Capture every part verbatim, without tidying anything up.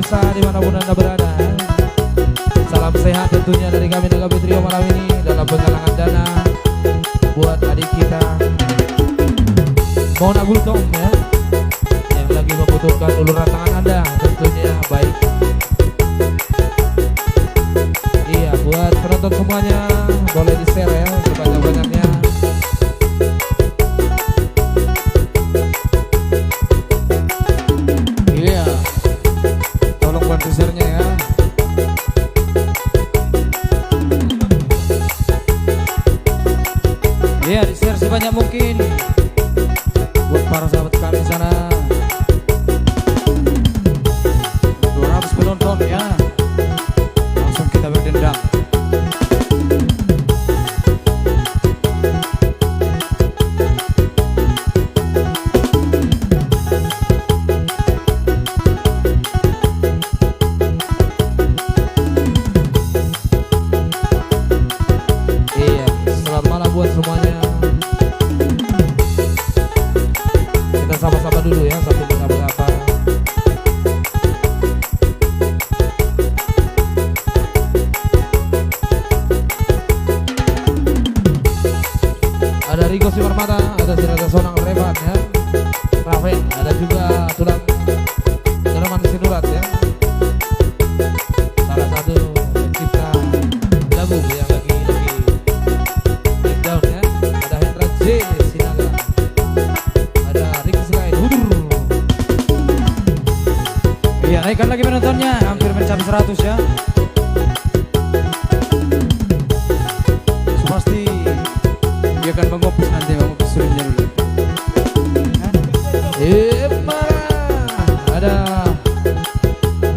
Sa di mana pun Anda berada, salam sehat tentunya dari kami Naga Trio malam ini dalam penggalangan dana buat adik kita Mona Gultom, ya, yang lagi membutuhkan uluran tangan Anda tentunya. Baik. Iya, buat penonton semuanya, boleh di-share ya sebanyak-banyaknya. Iya. Tolong bantu share-nya ya. Iya, di-share sebanyak mungkin buat para sahabat kami di sana. Dua ratus penonton ya. Langsung kita berdendang. Iya, selamat malam buat semuanya. Kita sapa-sapa dulu ya, sambil menyapa-sapa. Ada Rigo Simarmata, ada Sinaga Sonang Revan ya. Raven, ada juga Tulang Tanaman Sinurat ya. Salah satu pencipta lagu yang lagi, lagi naik daun ya. Ada Hendra J Sinaga. Ada Ricky Silain, Hudur. Iya, naikkan lagi penontonnya, hampir mencapai seratus ya. Pasti dia akan mengopus nanti, mengopus sulinnya dulu. Emma, ada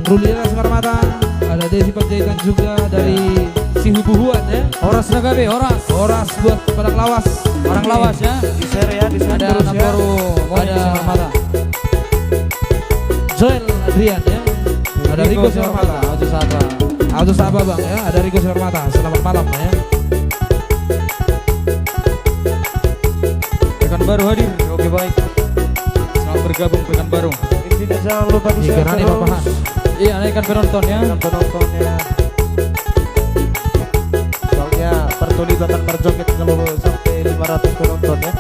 Ruliana Simarmata, ada Desi Panjaitan juga dari Sihubuhuan ya. Horas Nagabe, horas. Horas buat Padang Lawas. Padang Lawas ya. Di-share ya, di-share. Ada terus ya. Namboru Monik Simarmata. Joel Adrian ya. Ada Rigo Simarmata. Ajo sapa. Ajo sapa bang ya. Ada Rigo Simarmata. Selamat malam ya. Pekanbaru hadir. Oke, baik. Selamat bergabung Pekanbaru. Intinya jangan lupa di-share terus. Iya, naikkan penonton ya. Naikkan penonton ya. Soalnya part dua akan berjoget kalau sampai lima ratus penonton ya.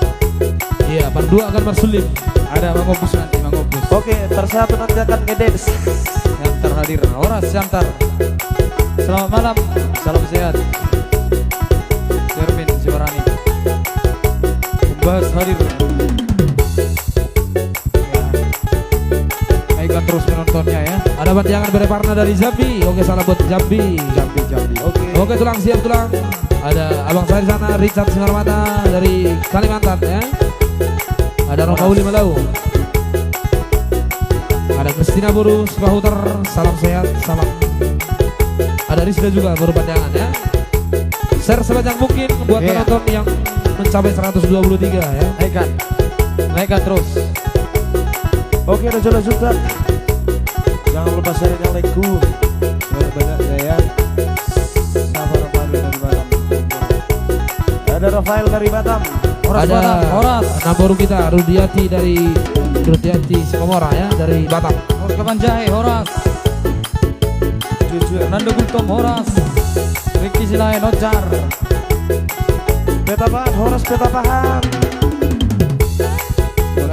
Iya, part dua akan bersulim. Ada Mang Obus nanti, Mang Obus. Oke, part satu nanti akan ngedance. Siantar hadir. Horas Siantar. Selamat malam. Salam sehat. Cermin Sibarani. Pembahas hadir. Ya. Ayo, terus penontonnya ya. Ada Batiangan Bereparna dari Jambi. Oke, salam buat Jambi. Jambi, Jambi. Oke. Oke, Tulang, siap, Tulang. Ada Abang saya di sana, Richard Simarmata dari Kalimantan ya. Ada Romauli Malau. Ada Christina Boru Sipahutar, salam sehat, salam. Ada Rizda juga, Boru Pandangan ya. Share sebanyak mungkin buat penonton yang mencapai seratus dua puluh tiga ya. Naikkan. Naikkan terus. Oke, ada Jola Juta. Jangan lupa share-nya, like-ku. Banyak-banyak ya. Sama Rafael dari Batam. Ada Rafael dari Batam. Horas Batam, horas. Ada namboru kita, Rudiati dari, Rudiati Sikomora ya, dari Batam. Horas Kabanjahe, horas. Jujur. Fernando Gultom, horas. Ricky Silaen, Ojar. Petapahan, horas Petapahan.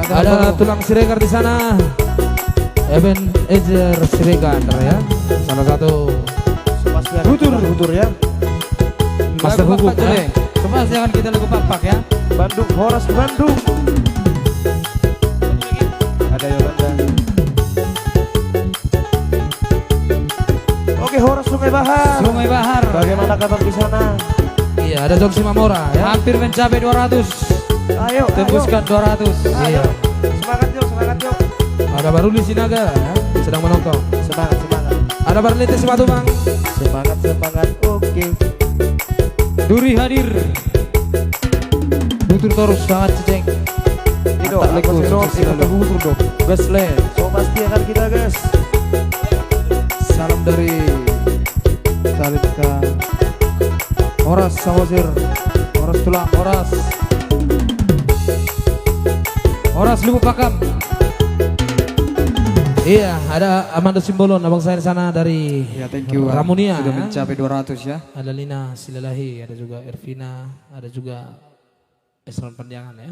Ada Tulang Siregar di sana. Eben Ezer Siregar ya. Salah satu Sebastian Hutur. Hutur ya. Master hukum ya. Coba silakan kita lagu Pakpak ya. Bandung, horas Bandung. Ada Yolanda. Oke, horas Sungai Bahar. Sungai Bahar. Bagaimana kabar di sana? Iya, ada John Simamora ya. Hampir mencapai dua ratus. Ayo, ayo. Tembuskan dua ratus. Ayo. Iya. Semangat, yuk, semangat, yuk. Ada Baruli Sinaga ya, sedang menonton. Semangat, semangat. Ada Barlete Simatupang. Semangat, semangat. Oke. Duri hadir. Butur torus, semangat, Ceceng. Ido, Mantap, apa Leko, sih, Ron? Sukses selalu. Ikut butur dong. Gas, Le. So, pasti akan kita, guys. Salam dari Talita. Horas Samosir. Horas Tulang. Horas. Horas Lubuk Pakam. Iya, ada Amanda Simbolon, abang saya di sana dari Ramunia, ya. Ya, thank you, Bang. Sudah mencapai dua ratus, ya. Ada Lina Silalahi, ada juga Ervina, ada juga Esron Pandiangan, ya.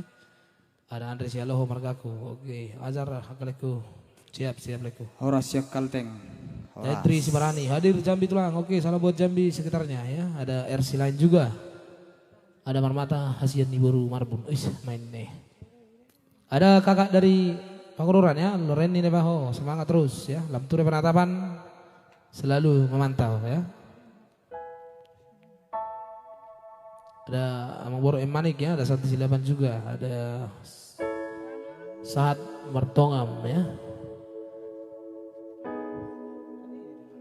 Ada Andre Sialoho margaku. Oke, Azhar Hakaleko. Siap, siap, Leko. Horas, siap, Kalteng. Horas. Hendri Sibarani, hadir Jambi Tulang. Oke, salam buat Jambi sekitarnya, ya. Ada R C lain juga. Ada Marmata, hasian ni boru Marbun. Wis, main nih. Ada kakak dari Pangururan, ya, Loreni Nebaho. Semangat terus, ya. Lam Ture Penatapan selalu memantau, ya. Ada Amang Boro M Manik, ya, ada Santi Silaban juga, ada Sahat Martongam, ya.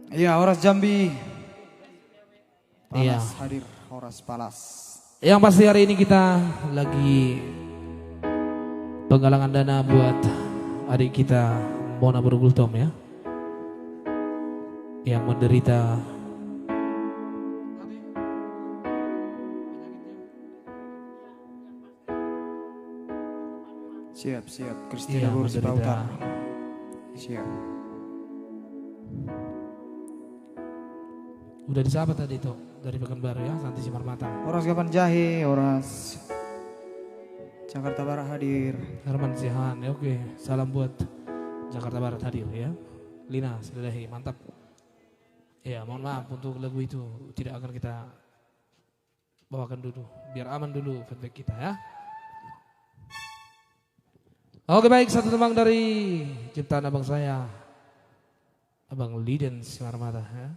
Iya, horas Jambi. Iya. Palas hadir, horas Palas. Yang pasti hari ini kita lagi penggalangan dana buat adik kita Mona Bodo Gultom, ya. Yang menderita. Siap, siap. Kristina Boru Sipautar. Iya, menderita. Siap. Udah disapa tadi tuh dari Pekanbaru, ya, Santi Simarmata. Horas Gapan Jahe, horas. Jakarta Barat hadir. Herman Siahaan, ya, oke. Salam buat Jakarta Barat hadir, ya. Lina Silalahi, mantap. Ya, mohon maaf untuk lagu itu tidak akan kita bawakan dulu, biar aman dulu fanbase kita, ya. Oke, baik, satu tembang dari ciptaan abang saya, Abang Liden Simarmata, ya.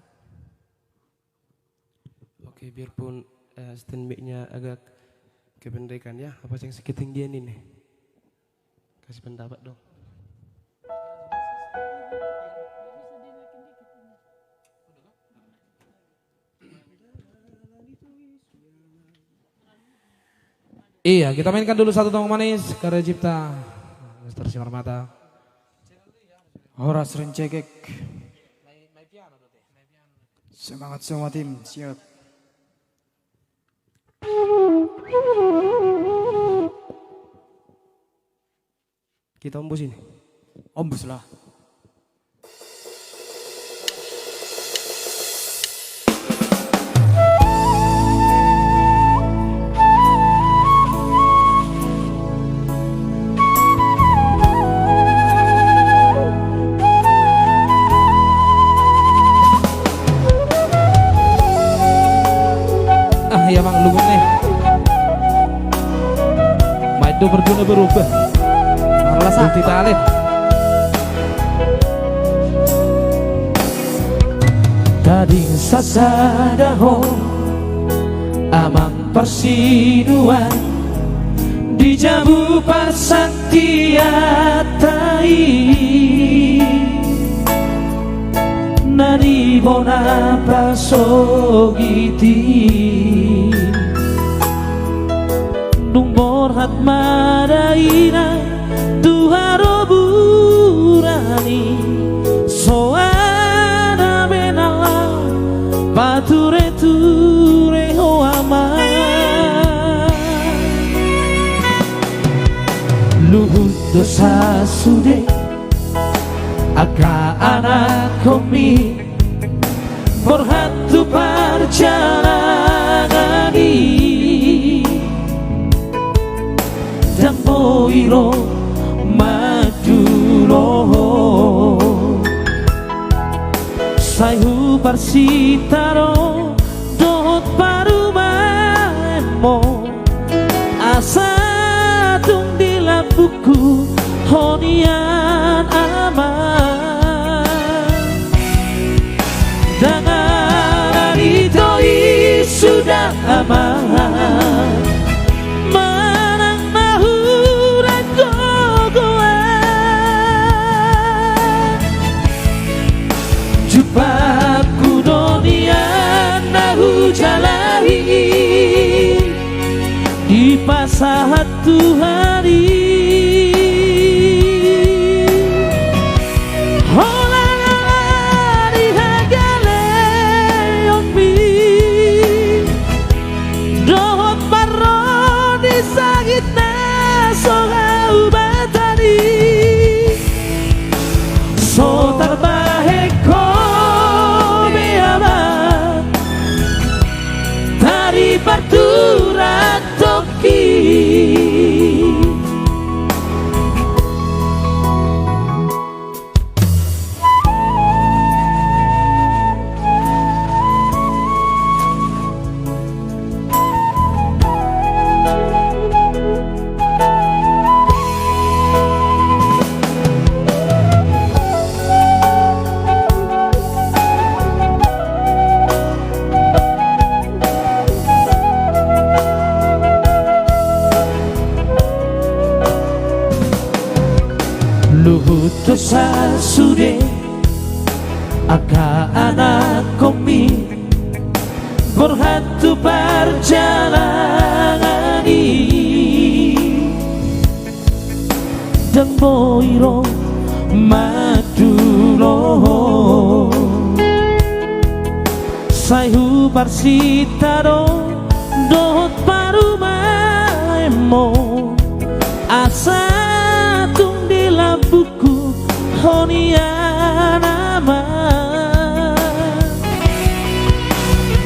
Oke, biarpun, eh, stand mic-nya agak kependekan, ya, apa yang seketinggian ini? Kasih pendapat dong. Iya, kita mainkan dulu satu tembang manis karya cipta Mister Simarmata. Horas Rencekek. Semangat semua tim, siap. Kita ombus ini. Ombus lah. Ah, iya, Mang, lu nih. Main do merguna berubah. Malas, ah. Bukti talent. Tading sasada ho amang parsiduan di jabu parsantianta i. Na di bona pasogit i. Dung borhat ma dainang tu haroburan i, soada be na laho patureture ho amang. Luhut do sasude angka anakkonmi, borhat tu parjalangan i, ndang boi ro mandulo ho. Sai huparsitaro dohot parumaenmu, asa tung di lambungku ho nian amang. Ndang arani do i suda amang manang na hurang gogoan. Jumpangku do nian na hujalahi, dipasahat Tuhan i. Holan ala ni hagaleonmi dohot parro ni sangit na so haubatan i, so Angka anakkonmi borhat tu parjalangan i, ndang boi ro mandulohon. Sai huparsinta do dohot parumaenmon, asa tung di lambungku ho nian amang.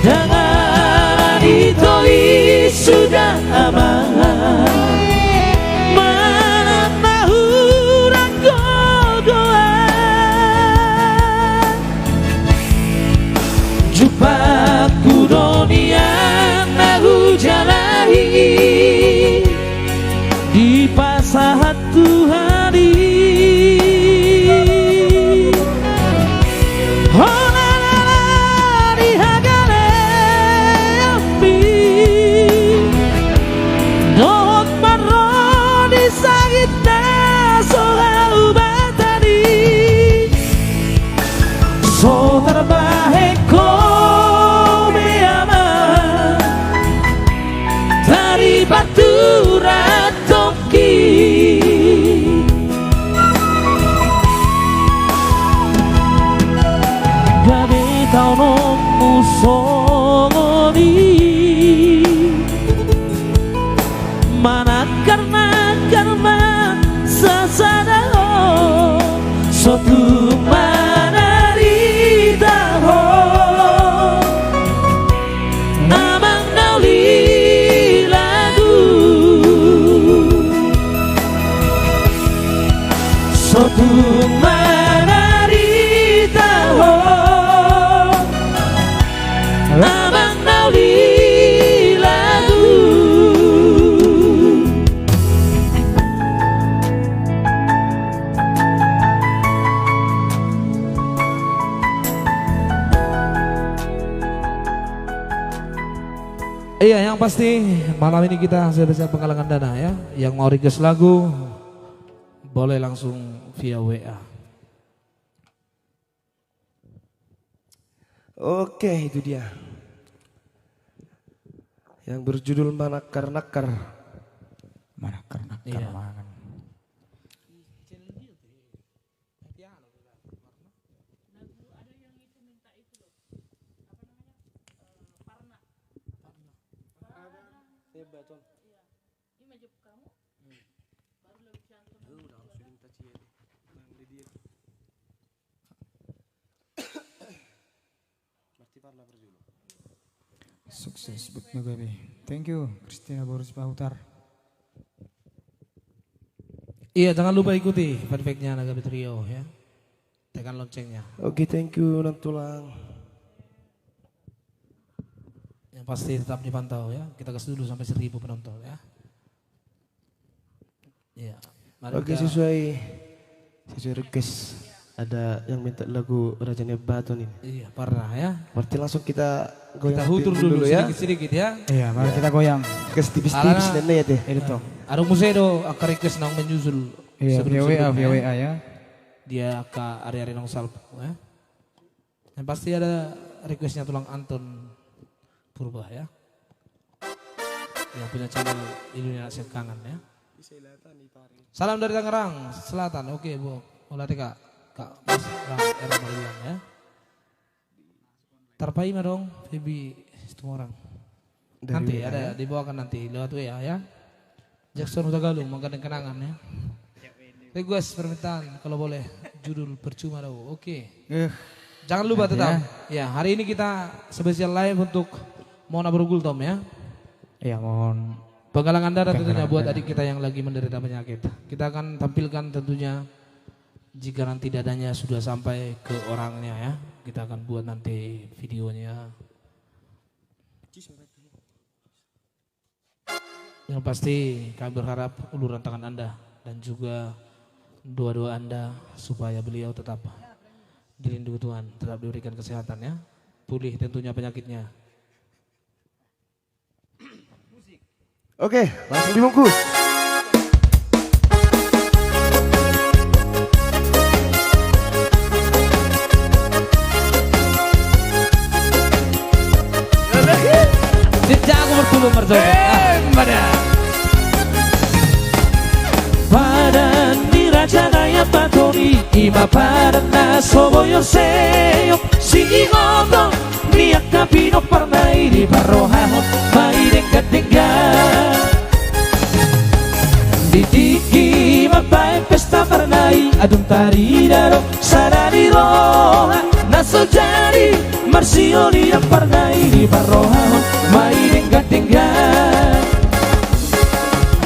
Ndang ala ni tondi suda amang, manang na hurang gogoan, jumpangku do nian na hujalahi, dipasahat Tuhan i. Holan ala ni hagaleonmi dohot marro ni sangit na so haubatani, so tarbahen ho be amang taripaturatongki. Gabe taononmu songon i, manangkarnangkar ma sasada ho, so tung manarita ho amang na uli lagu. So tung manarita ho amang na uli lagu. Iya, yang pasti malam ini kita sudah siap penggalangan dana ya. Yang mau request lagu boleh langsung via W A. Oke, itu dia. Yang berjudul Manakar-nakar. Manakar-nakar. Iya. Mangan. Sukses buat na gabe. Thank you, Christina Boris Pahutar. Iya, jangan lupa ikuti fanpage-nya Nagabe Trio ya. Tekan loncengnya. Oke, thank you, Nantulang. Yang pasti tetap dipantau ya. Kita gas dulu sampai seribu penonton ya. Iya. Mari. Oke, kita sesuai, sesuai request. Ada yang minta lagu Raja Nian Baton ini. Iya, parah ya. Berarti langsung kita goyang. Kita hutur dulu, dulu ya, sedikit-sedikit ya. Iya, mari kita goyang. Gas tipis-tipis. Alana, nenek ya, teh. Itu. Adong muse do angka request naung menyusul. Iya, sebelum-sebelumnya via W A, via W A ya. Dia angka ari-ari naung salpu ya. Yang pasti ada request-nya Tulang Anton Purba ya. Yang punya channel Iluni Anak Siangkangan ya. Salam dari Tangerang Selatan. Oke, Bu. Olah T K. Kak Mas Bang Era Marilang ya. Tarpaima dong, Feby Situmorang. Dari nanti W A ada ya? Dibawakan nanti lewat W A ya. Jackson Hutagalung, menggandeng kenangan ya. Request permintaan, kalau boleh, judul Percuma Dao. Oke. Eh. Jangan lupa nanti tetap. Ya. Ya, hari ini kita spesial live untuk Mona Bro Gultom ya. Ya, mohon. Penggalangan darah tentunya buat adik kita yang lagi menderita penyakit. Kita akan tampilkan tentunya jika nanti dananya sudah sampai ke orangnya ya. Kita akan buat nanti videonya. Yang pasti kami berharap uluran tangan Anda dan juga doa-doa Anda supaya beliau tetap dilindungi Tuhan, tetap diberikan kesehatan ya. Pulih tentunya penyakitnya. Oke, langsung dibungkus. Marjoget. Eh, mana? Padan ni raja na i Ambaton i, i ma padan na so boi seop. Siingotongkon ni angka pinomparna i, diparrohahon ma i denggan-denggan. Di tingki mambaen pesta parna i, adong tarida do sada ni roha na so jadi marsiolian parna i, diparrohahon ma i denggan-denggan.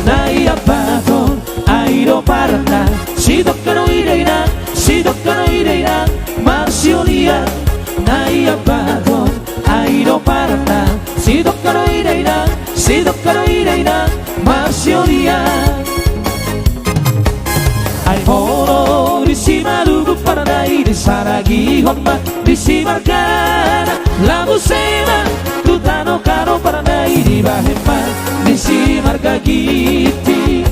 Na i Ambaton, ai do parna, sidok do i dainang, sidok do i dainang marsiolian. Na i Ambaton, ai do parna, sidok do i dainang, sidok do i dainang marsiolian. Ai molo disi malugut parna i, disaragihon ma disi margana, laho muse ma tu tano Karo parna i, dibahen ma disi marga Ginting.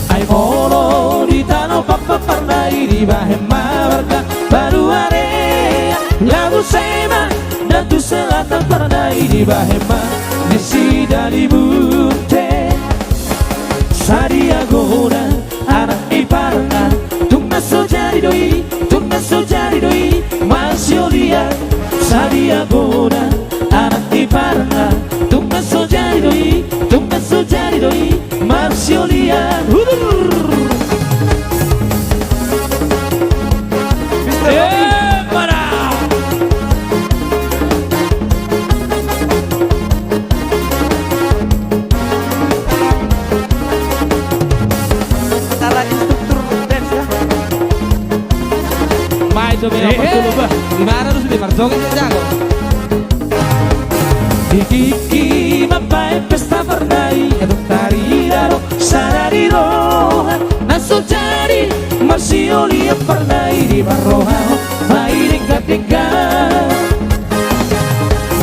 Ai molo di tano Pampan parna i, dibahen ma marga Baduarea, laho muse ma da tu selatan parna i, dibahen ma disi Dalimunte. Sadia godang anak ni parna, tung na so jadi do i, tung na so jadi do i marsiolian. Sadia godang anak ni parna, tung na so jadi do i, tung na so jadi do i marsiolian. Hudur. Eh, mana? Sementara instruktur dance ya. Mai do melo. Eh, eh. Parjolo bah. Di mana lu sudah parjoget ya, jago? Di tingki mambaen pesta parna i, adong tarida do sada ni roha na so jadi marsiolian parna i, diparrohahon ma i denggan-denggan.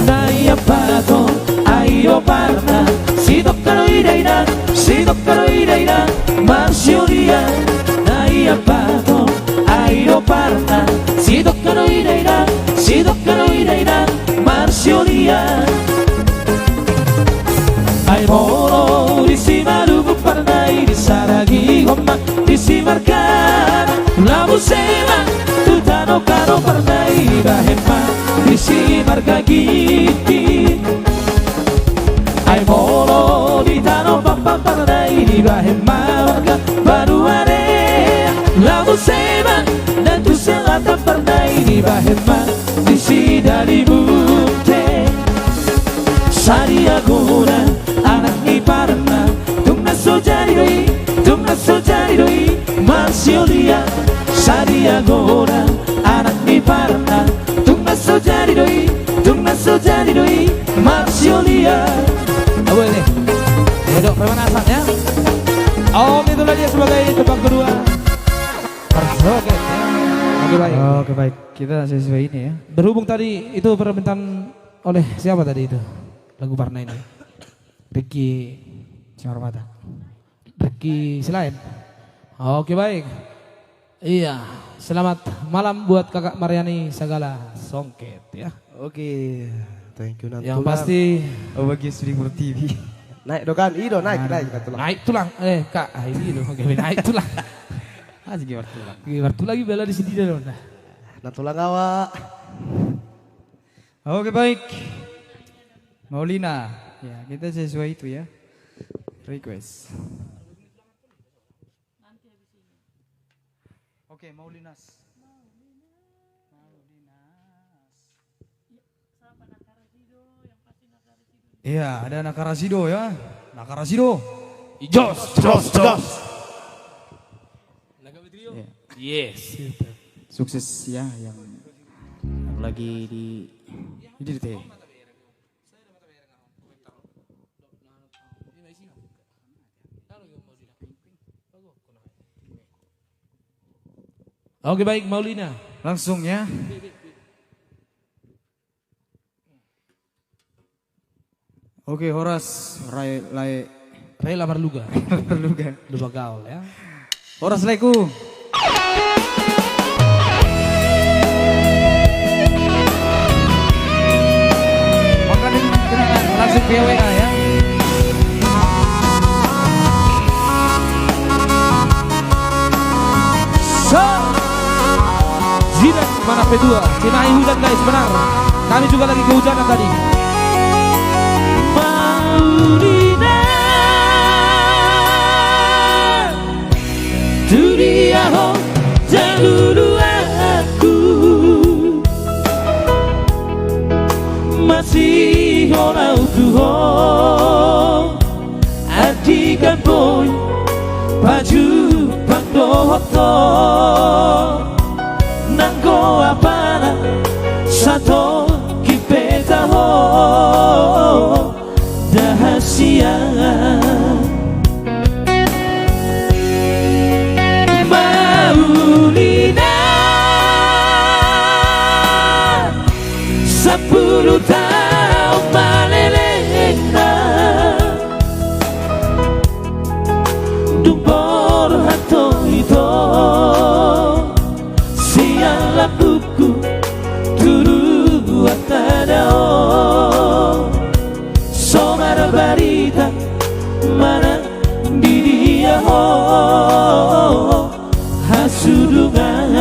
Na i Ambaton, ai do parna, sidok do i dainang, sidok do i dainang marsiolian. Na i Ambaton, ai do parna, sidok do i dainang, sidok do i dainang marsiolian. Ai molo disi malugut parna i, disaragihon ma disi margana, laho muse ma tu tano Karo parna i, dibahen ma disi marga Ginting. Ai molo di tano Pampan parna i, dibahen ma marga Baduarea, laho muse ma da tu selatan parna i, dibahen ma disi Dalimunte. Sadia godang anak ni parna, tung na so jadi do i, tung na so jadi do i marsiolian. Sadia godang anak ni parna, tung na so jadi do i, tung na so jadi do i marsiolian. Awe ne. Ya dok, pemanasan ya. Om, itulah dia sebagai tembang kedua. Parjoget ya. Oke, baik. Oke, baik. Kita sesuai ini ya. Berhubung tadi itu permintaan oleh siapa tadi itu? Lagu parna ini. Ricky Simarmata. Ricky Silaen. Oke, baik. Iya, selamat malam buat Kakak Mariani Sagala Songket ya. Oke, thank you. Yang pasti, oh, bagi Sudi Pertiwi. Naik do kan, i do, naik, naik, naik tulang. Naik tulang, eh, Kak, ah, ini lo, oke, naik tulang. Ah, jadi martulang. Oke, martulang, bela di sini dah, nah. Nah, tulang awak. Oke, baik. Maulina. Ya, kita sesuai itu ya. Request. Oke, Maulinas. Maulinas. Iya, ada Nakara Sido ya. Nakara Sido. Jos, jos, jos. Iya. Yes. Sukses ya yang, yang lagi di, di D T. Oke, baik, Maulina. Langsung ya. Oke, horas, rai, lae. Rela marluga. Marluga. Lupa gaul ya. Horas, laeku. Maka ini kenangan langsung V Mana P dua? Cimahi hujan, guys, benar. Kami juga lagi kehujanan tadi. Maulina, tu dia ho, jalulu aku. Masih ho lau tu ho. Andigan boi pajumpang dohot ho, nanggo apala satongkin pe taho, da hasian. Maulina, sampulu taon malelengna, dung borhat ho ito, sian lambungku tuduan tadao. So marbarita manang di dia ho hasudungan.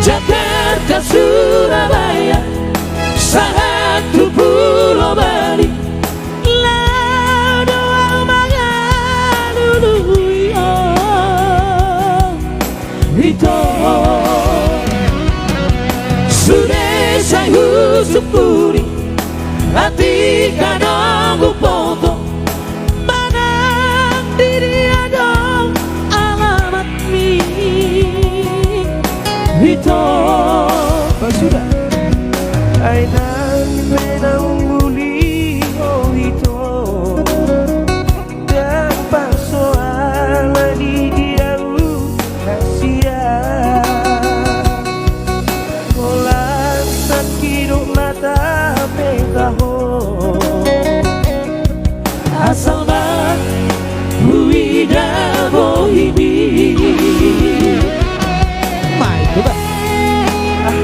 Jakarta, Surabaya, sahat tu Pulo Bali, laho do au mangalului ho. Ito, sude sai husumpuli, atik adong huboto, manang di dia do alamatmi. Ito. Sudah. Ai nang pe naung uli ho ito, ndang parsoalan di au hasian. Holan sangkidop mata pe taho, asal ma huida bohimi. Mai coba. Ah,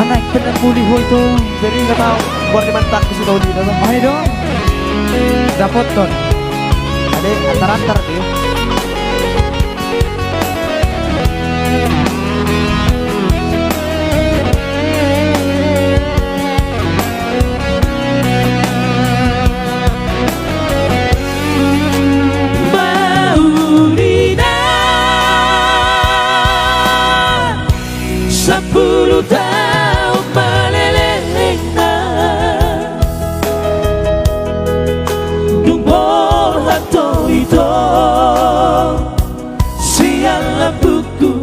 anak benar muli ho ito. Jadi nggak tahu buat di mantap di situ di dalam. Mai dong. Dapothon. Ade antar-antar dia. Maulina, sampulu taon malelengna, dung borhat ho ito, sian lambungku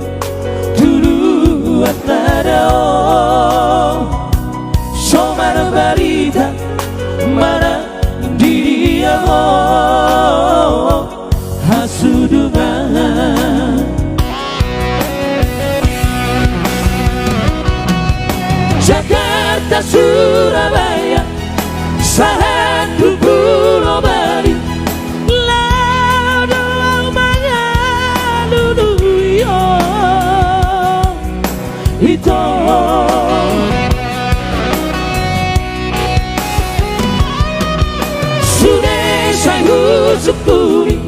tuduan tadao. So marbarita manang di dia ho hasudungan. Jakarta, Surabaya, sahat tu Pulo Bali, laho do au mangalului ho. Ito, sude sai husumpuli,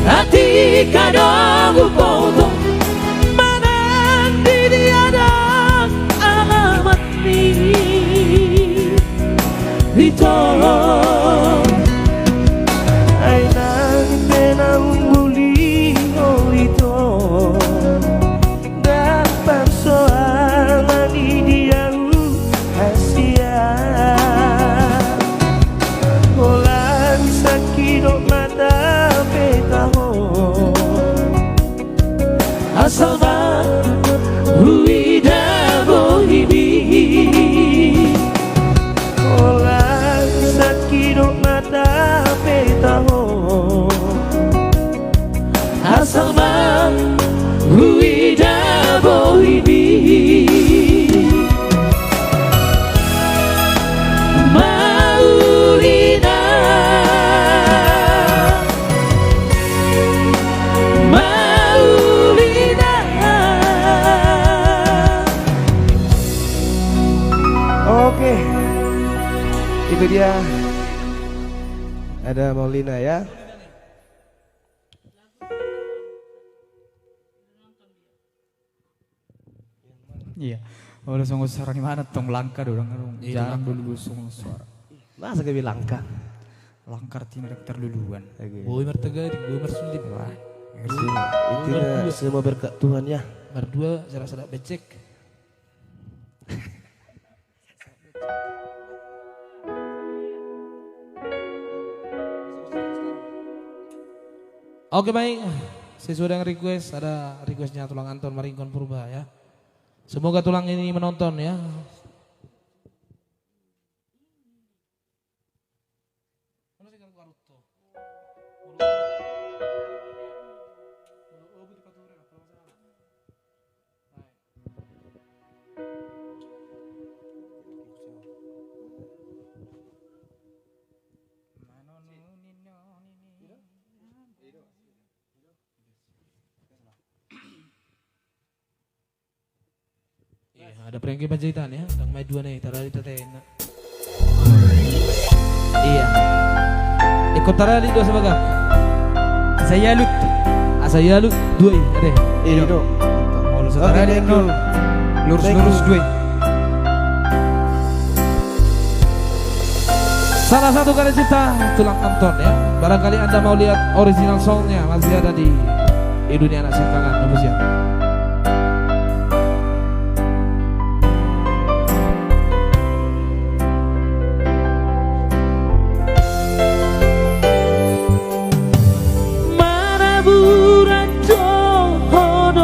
atik adong huboto, manang di dia do alamatmi. Ito, ai nang pe naung uli ho ito, ndang parsoalan di au hasian. Holan sangkidop mata pe taho, asal ma huida bohimi. Holan sangkidop mata pe taho, asal ma huida bohimi. Maulina, Maulina. Oke. Itu dia. Ada Maulina ya. Iya. Olo songon suara ni mana tong langka do, dang, dang. Iya, jarang do lulus songon suara. Masa gabe langka? Langka artina dang tarluluan. Oke. Boi martagaring, boi marsulim. Wah, boi, intinya boi mardua. Semua berkat Tuhan ya. Mardua, sarak-sarak becek. Oke, baik. Sesuai dengan request, ada requestnya Tulang Anton Maringkon Purba, ya. Semoga Tulang ini menonton, ya. Iya, ada perengki panjaitan ya, dang main dua nih, tarali tete enak. Iya. Ikut tarali dua sebagai. Asa yalut. Asa yalut dua i, ade. Iya, do. Kalau tarali no. Lurus-lurus dua i. Salah satu karya cipta Tulang Anton ya. Barangkali Anda mau lihat original songnya, masih ada di Idunia Anak Singkalan, apa sih? Manaburan dohononmu,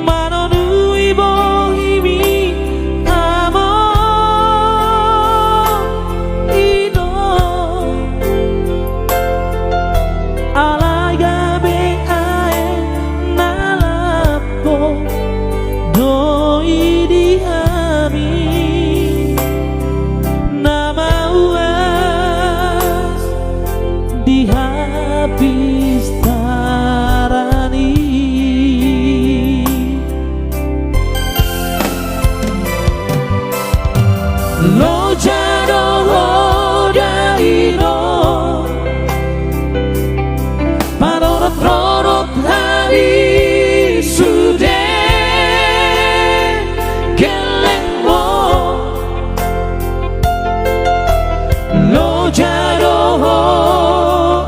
manonui bohimi, Among Inong. Alai gabe aek na lapo do i di hami, na mauas di hapistaran i. Loja do ho da Inong, panorot-rorot hami sude gellengmon. Loja do ho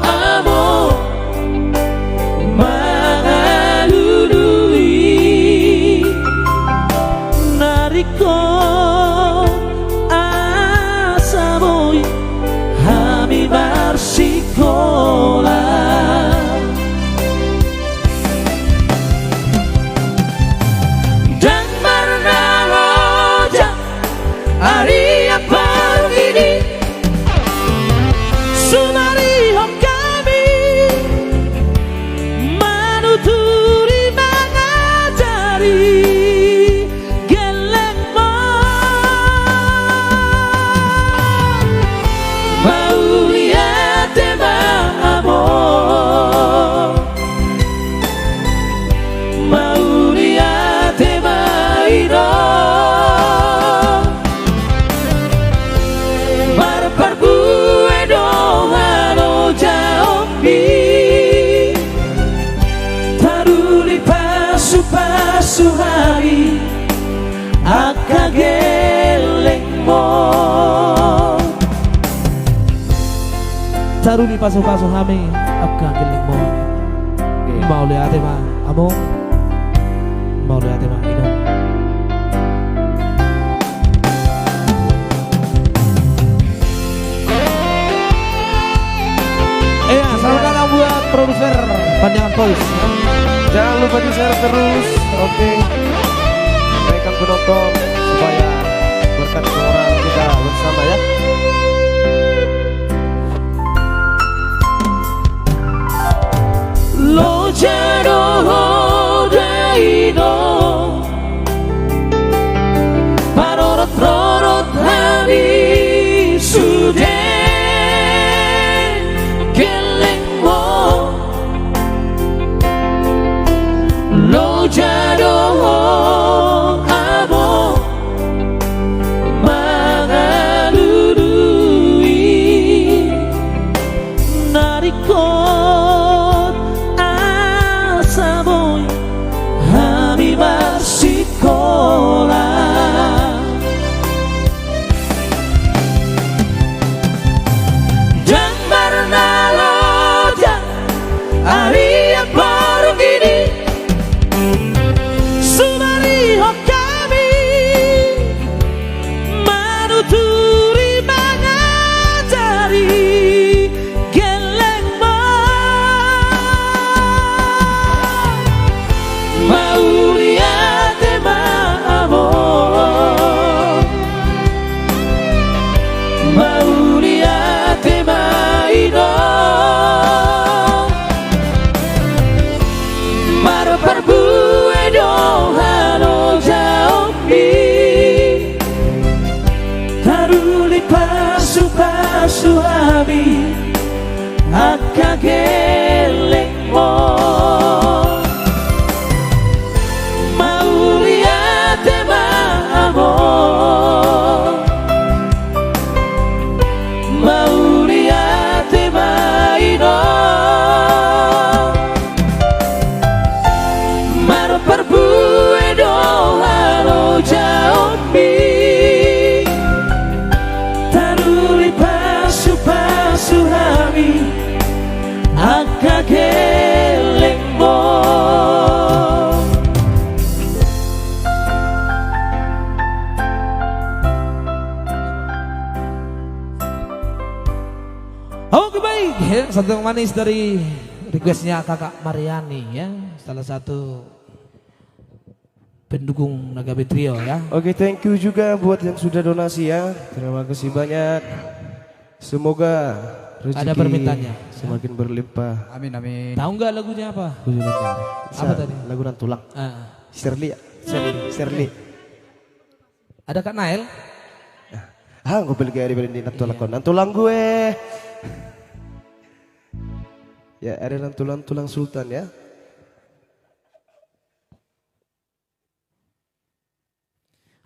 Among mangalului, na ringkot asa boi hami marsikola. Dang marnaloja ari na parungkil i, sumarihon hami manuturi mangajari gellengmon. Mauliate ma Among. Mauliate ma Inong. Marparbue do halojaonmi. Taruli pasupasu hami angka gellengmon. Taruli pasupasu hami angka gellengmon. Oke. Mauliate ma Among. Mauliate ma Inong. Iya, selamat datang buat produser Pandangan Voice. Jangan lupa di-share terus, oke. Baikkan penonton supaya berkat suara kita bersama ya. Loja do ho da Inong, panorot-rorot hami sude gellengmon. Loja do ho Among mangalului, na ringkot asa boi Gelengmu. Mauliate ma Amang. Mauliate ma Inang. Marparbue do halojaonmi. Taruli pasupasu hami angka gelengmu. Oke, baik, ya, satu yang manis dari requestnya Kakak Mariani, ya, salah satu pendukung Nagabe Trio, ya. Oke, thank you juga buat yang sudah donasi, ya. Terima kasih banyak. Semoga rezeki semakin berlimpah. Amin, amin. Tahu nggak lagunya apa? Apa tadi? Lagu Nantulang. Ah. Serli, ya? Serli. Serli. Ada Kak Nael? Ah, gue beli gaya di Nantulang. Iya. Nantulang gue. Ya, ada Nantulang, Tulang Sultan, ya.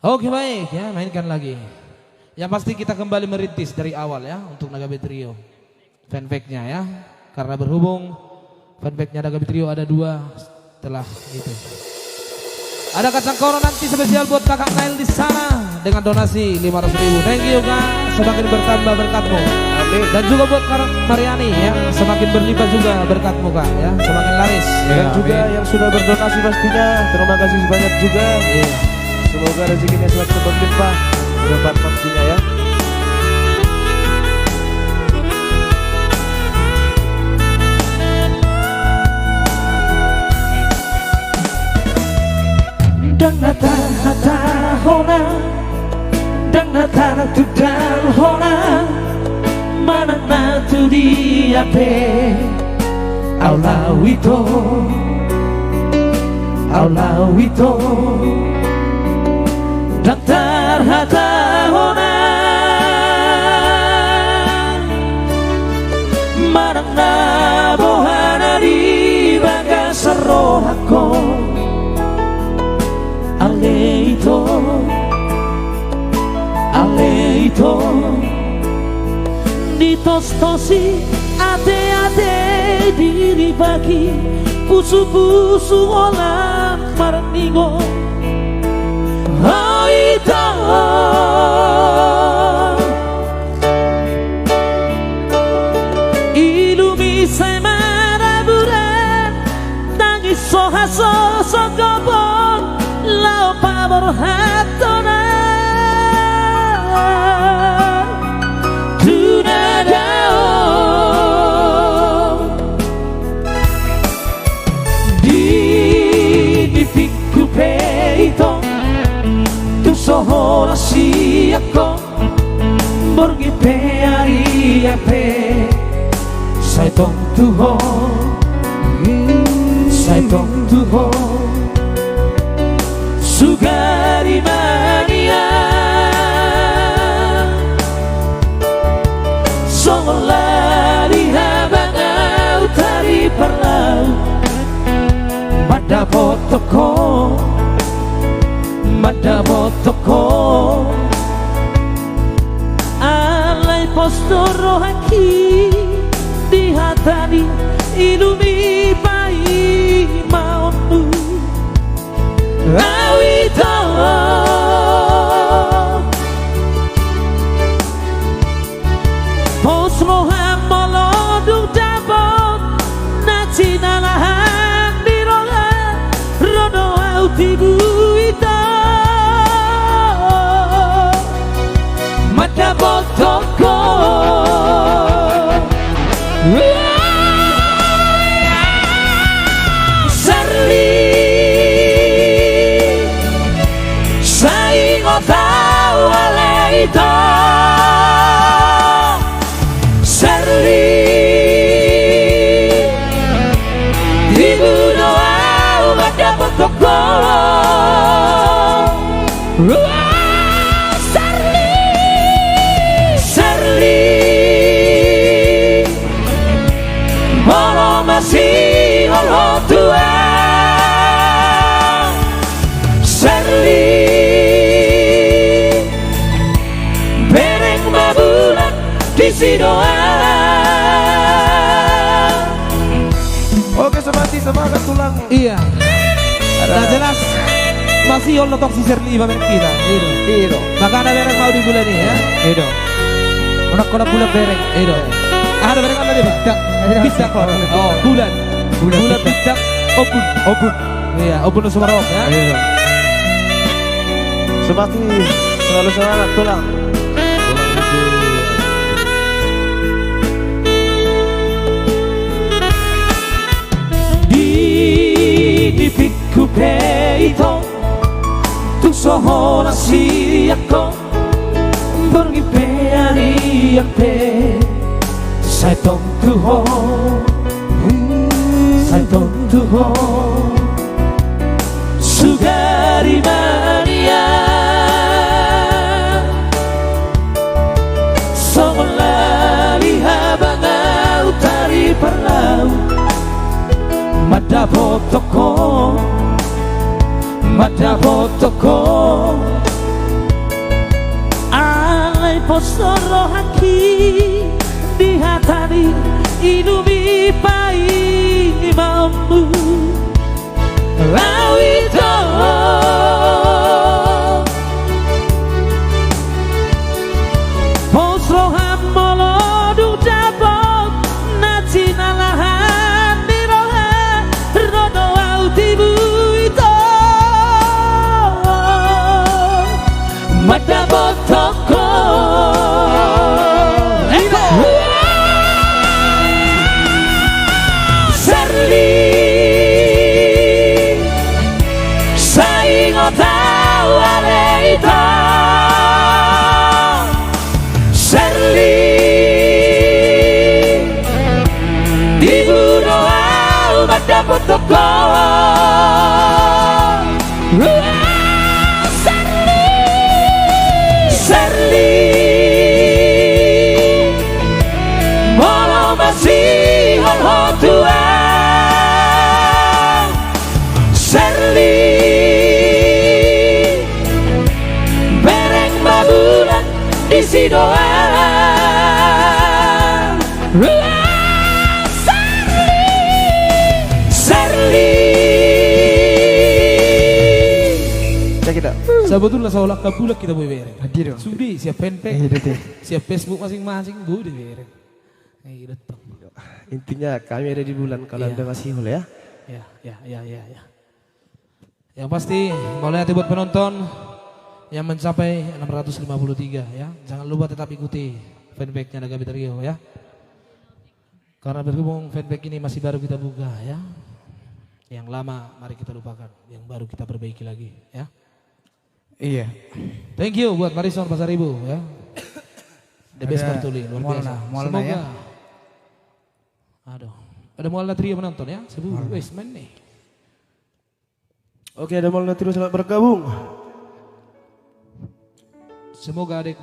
Oke, baik, ya, mainkan lagi. Yang pasti kita kembali merintis dari awal, ya, untuk Nagabe Trio. Fanfake-nya, ya. Karena berhubung fanfake-nya Nagabe Trio ada dua setelah itu. Ada kacang koro nanti spesial buat Kakak Nail di sana dengan donasi lima ratus ribu. Thank you, Kak. Semakin bertambah berkatmu. Amin. Dan juga buat Kak Mariani, ya, semakin berlimpah juga berkatmu, Kak, ya. Semakin laris. Ya, dan juga amin. Yang sudah berdonasi pastinya, terima kasih banyak juga. Iya. Semoga rezekinya semakin berlimpah ke depan pastinya, ya. Ndang na tahatahona, ndang na tatudalhona, manang na tu dia pe. Au lao ito, au lao ito, ndang tarhatahona. Manang na boha na di bagasan rohangku, ale ito, ale ito. Ditostosi ateate, diribaki pusupusu, holan marningot. Oi ito, ilumi sai maraburan, tangis so hasosongkopon, laho paborhathon tu na dao. Di nipingku pe ito, tung so holan sian ho. Borngin pe, arian pe, sai tong tu ho, sai tong tu ho. Sugari ma nian songon lali habang ahu tariparlau, mandapothon ho, mandapothon ho. Alai pos do rohangki di hata ni ilumi paimaonmu. Au ito, pos roham molo dung dapot na jinalahan ni roha, ro do ahu tibu ito, mandapothon ho. Masihol ho tu ahu, Serli. Bereng ma bulan disi do ahu. Oke, semangat, semangat tulang. Iya. Ada. Nah, jelas masihol do tong si Serli, Pak, bereng hita. Iya. Iya. Makana bereng ma ahu di bulan i, ya. Iya. Unang holan bulan bereng. Iya. Aha do bereng on tadi, Pak? Bintang. Bintang. Oh, bulan. Bulan, bulan bintang. Bintang. Ombun. Ombun. Iya, ombun do sumarok, ya. Iya. Semangat, selalu semangat, tulang. Di nipikku pe ito, tung so holan sian ho, borngin pe arian pe, sai tong tu ho, sai tong tu ho. Sugari ma nian, songon lali habang ahu tariparlau, mandapothon ho, mandapothon ho. Alai pos do rohangki di hata ni inumi paima. Ahu ito. Pos roham molo dung dapot na jinalahan ni roha, ro do ahu tibu ito. Mandapothon ho. Eko. Serli, sai ingot ahu ale ito. Serli, tibu do ahu mandapothon ho. Serli, Serli, molo masihol ho tu ahu, Serli, bereng ma bulan disi do ahu. Serli, Serli. Ya, kita. Sebetulna so holan angka bulan hita boi bereng. Hadir, Bang. Sude sian fanpage, iya, betul, sian Facebook masing-masing boi dibereng. Iya, betul. Intinya kami ada di bulan kalau, iya, anda masihol, ya. Ya, ya, ya, ya, ya. Yang pasti, mauliate buat penonton yang mencapai enam ratus lima puluh tiga, ya. Jangan lupa tetap ikuti fanpage-nya Naga Betario, ya. Karena berhubung fanpage ini masih baru kita buka, ya. Yang lama mari kita lupakan, yang baru kita perbaiki lagi, ya. Iya. Thank you buat Marison Pasaribu, ya. The best. Ada partuli, luar biasa. Mualna, mualna, semoga, ya. Aduh, ada mualna trio penonton, ya. Sebu, mualna. Wes, main nih. Oke, ada mualna trio, selamat bergabung. Semoga adik,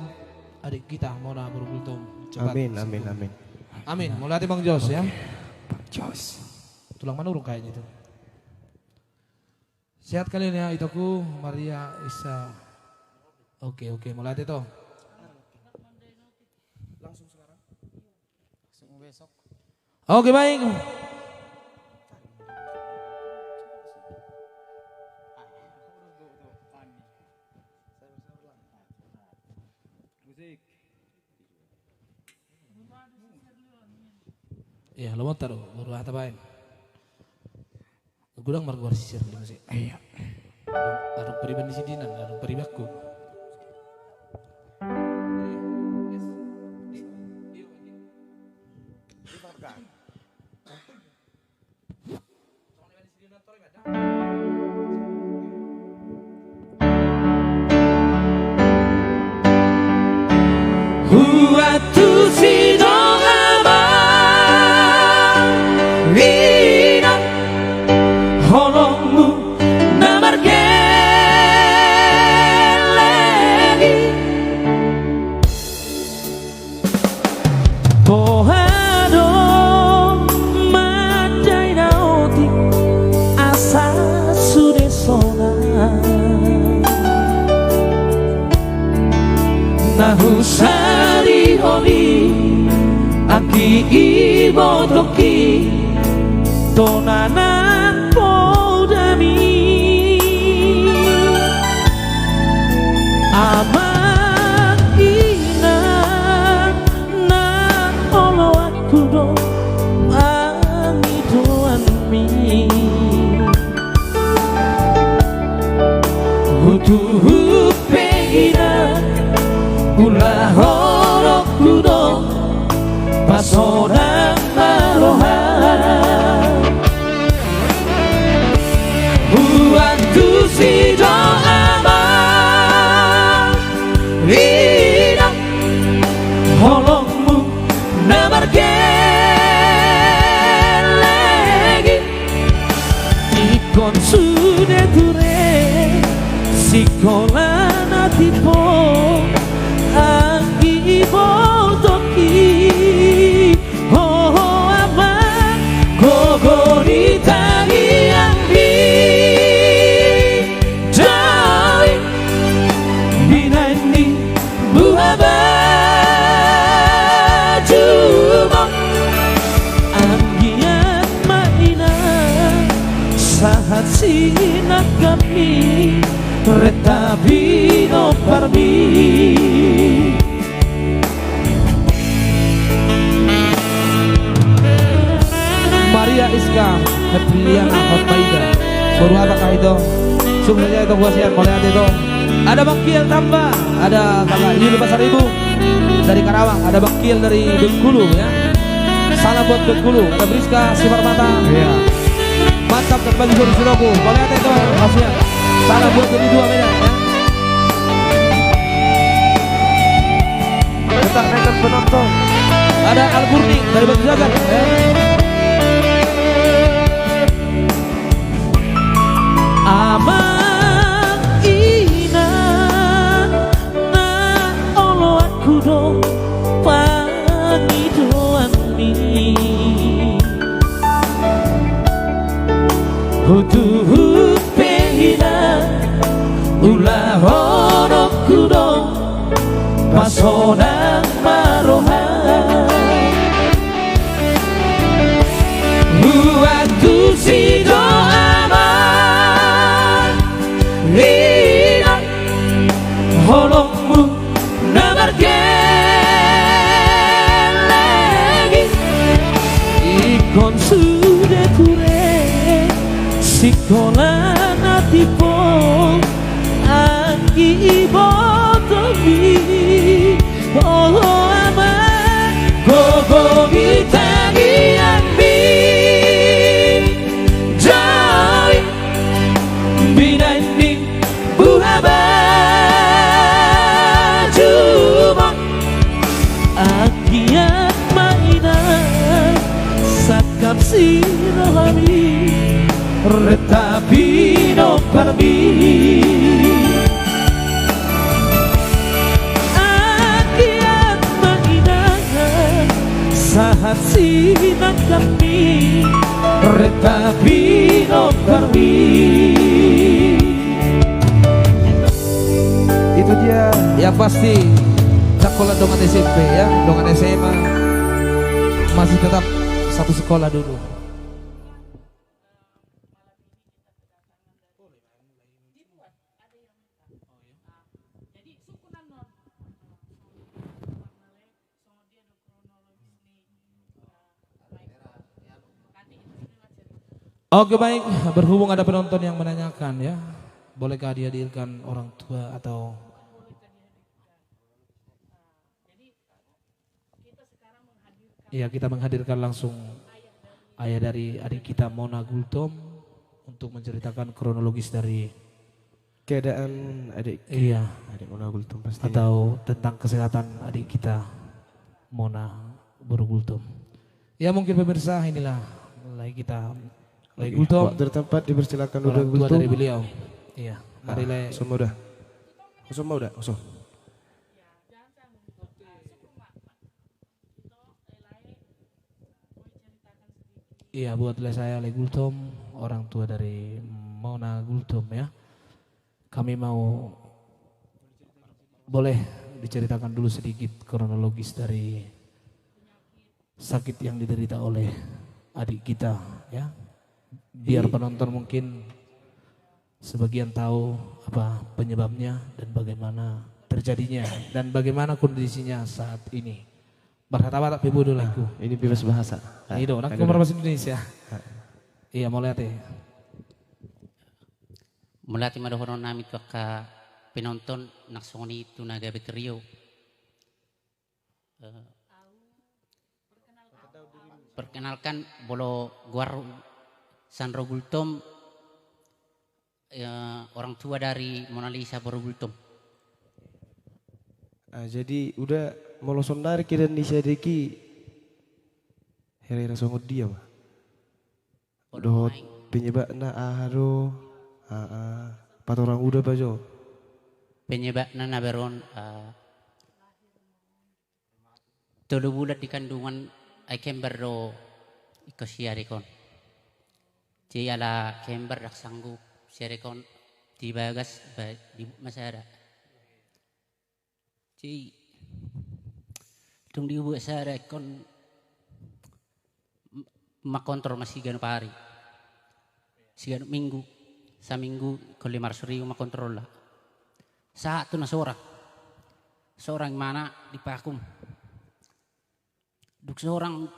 adik kita Mona Burgultom cepat sembuh. Amin, amin, amin. Amin. Mauliate Bang Jos, ya. Oke. Bang Jos. Tulang Manurung kayaknya itu. Sehat kalian ya, itoku Maria Isa. Oke, oke, mauliate to. Langsung sekarang. Oke, baik. Iya, lo mau taruh, baru hata baen. Godang margoar si Serli muse. Iya. Adong, adong pariban ni si Dinan, adong paribanku. Huantusi do amang inang holongmu na margeleng i. Boha do Husarihon i, anggi, ibotongki, tona nang podami. Amang inang, na oloanku do pangidoanmi. Hutuhuk pe inang, ulaonku do pasonang ma roham. Huantusi do amang inang, holongmu na margelek i. Ingkon sude ture sikola na tipo, anggi, ibotongki. Ho, ho, amang, gogo di tangiangmi. Doi, binaen ni buhabajuma. Anggiat ma inang, sahat sinangkapmi, renta pinomparmi. Maria Iska Febriana Hotmaida. Boru Atak Ahito. Sukses ya itu, gua siap, mauliate itu. Ada Bang Kiel Tamba, ada Kakak Yuli Pasaribu dari Karawang, ada Bang Kiel dari Bengkulu ya. Salam buat Bengkulu, ada Priska Simarmata. Iya. Mantap, dan bagi Joni Sitoku. Mauliate itu, gua siap. Salam buat Joni dua Medan ya. Kita naikkan penonton. Ada Al Burni dari Batu Jagar ya. Amang inang, na oloanku do pangidoanmi. Hutuhuk pe inang, ulaonku do pasonang ma roham. Huantusi do amang inang, holongmu na margelek i. Ingkon sude ture sikola na tipo, anggi, ibotongki. O amang, gogo di tangiangmi. Doi, binaen ni buhabajuma. Anggiat ma inang, sangkap sirohami, renta pinomparmi. Anggiat ma inang, sahat sinangkapmi, renta pinomparmi. Itu dia. Ya, pasti cakkolan dongan S M P ya, dongan S M A masih tetap satu sekolah dulu. Oke, baik, berhubung ada penonton yang menanyakan ya, bolehkah dihadirkan orang tua atau... Iya, kita menghadirkan langsung ayah dari adik kita Mona Gultom untuk menceritakan kronologis dari keadaan adik. Iya. Adik Mona Gultom pastinya. Atau tentang kesehatan adik kita Mona, Boru Gultom. Ya, mungkin pemirsa, inilah lagi kita, lagi Gultom. Waktu dan tempat dipersilakan. Orang tua dari beliau. Iya. Mari, ah, lae. Semua udah. Kosong mau udah? Kosong. Iya, buat lae saya, lae Gultom, orang tua dari Mona Gultom ya. Kami mau, boleh diceritakan dulu sedikit kronologis dari sakit yang diderita oleh adik kita, ya. Biar penonton mungkin sebagian tahu apa penyebabnya dan bagaimana terjadinya dan bagaimana kondisinya saat ini. Marhata Batak pe, Bodo, laengku. Ini bebas bahasa. Ah, ini dong, nang aduh, bahasa Indonesia. Ah. Iya, mauliate. Mauliate ma dohonon nami tu angka penonton, nang songon i tu na gabe trio. Eh, perkenalkan, molo goar Sandro Gultom, eh, orang tua dari Mona Lisa boru Gultom. Ah, jadi uda, molo sonari keadaan ni si adek i, hira-hira songon dia ma? Dohot penyebabna aha do? Ah, ah. Patorang uda pa jo. Penyebabna na baru on, ah, tolu bulan di kandungan, ai kembar do ingkon si adek on. Jadi ala kembar, ndang sanggup si adek on di bagas, ba-, di ma sada. Jadi dung dibuat sada ingkon m-, mangkontrol ma siganup ari, siganup minggu, saminggu ingkon lima ratus ribu mangkontrolna. Sahat tu na sorang, sorang imana dipakum. Dung sorang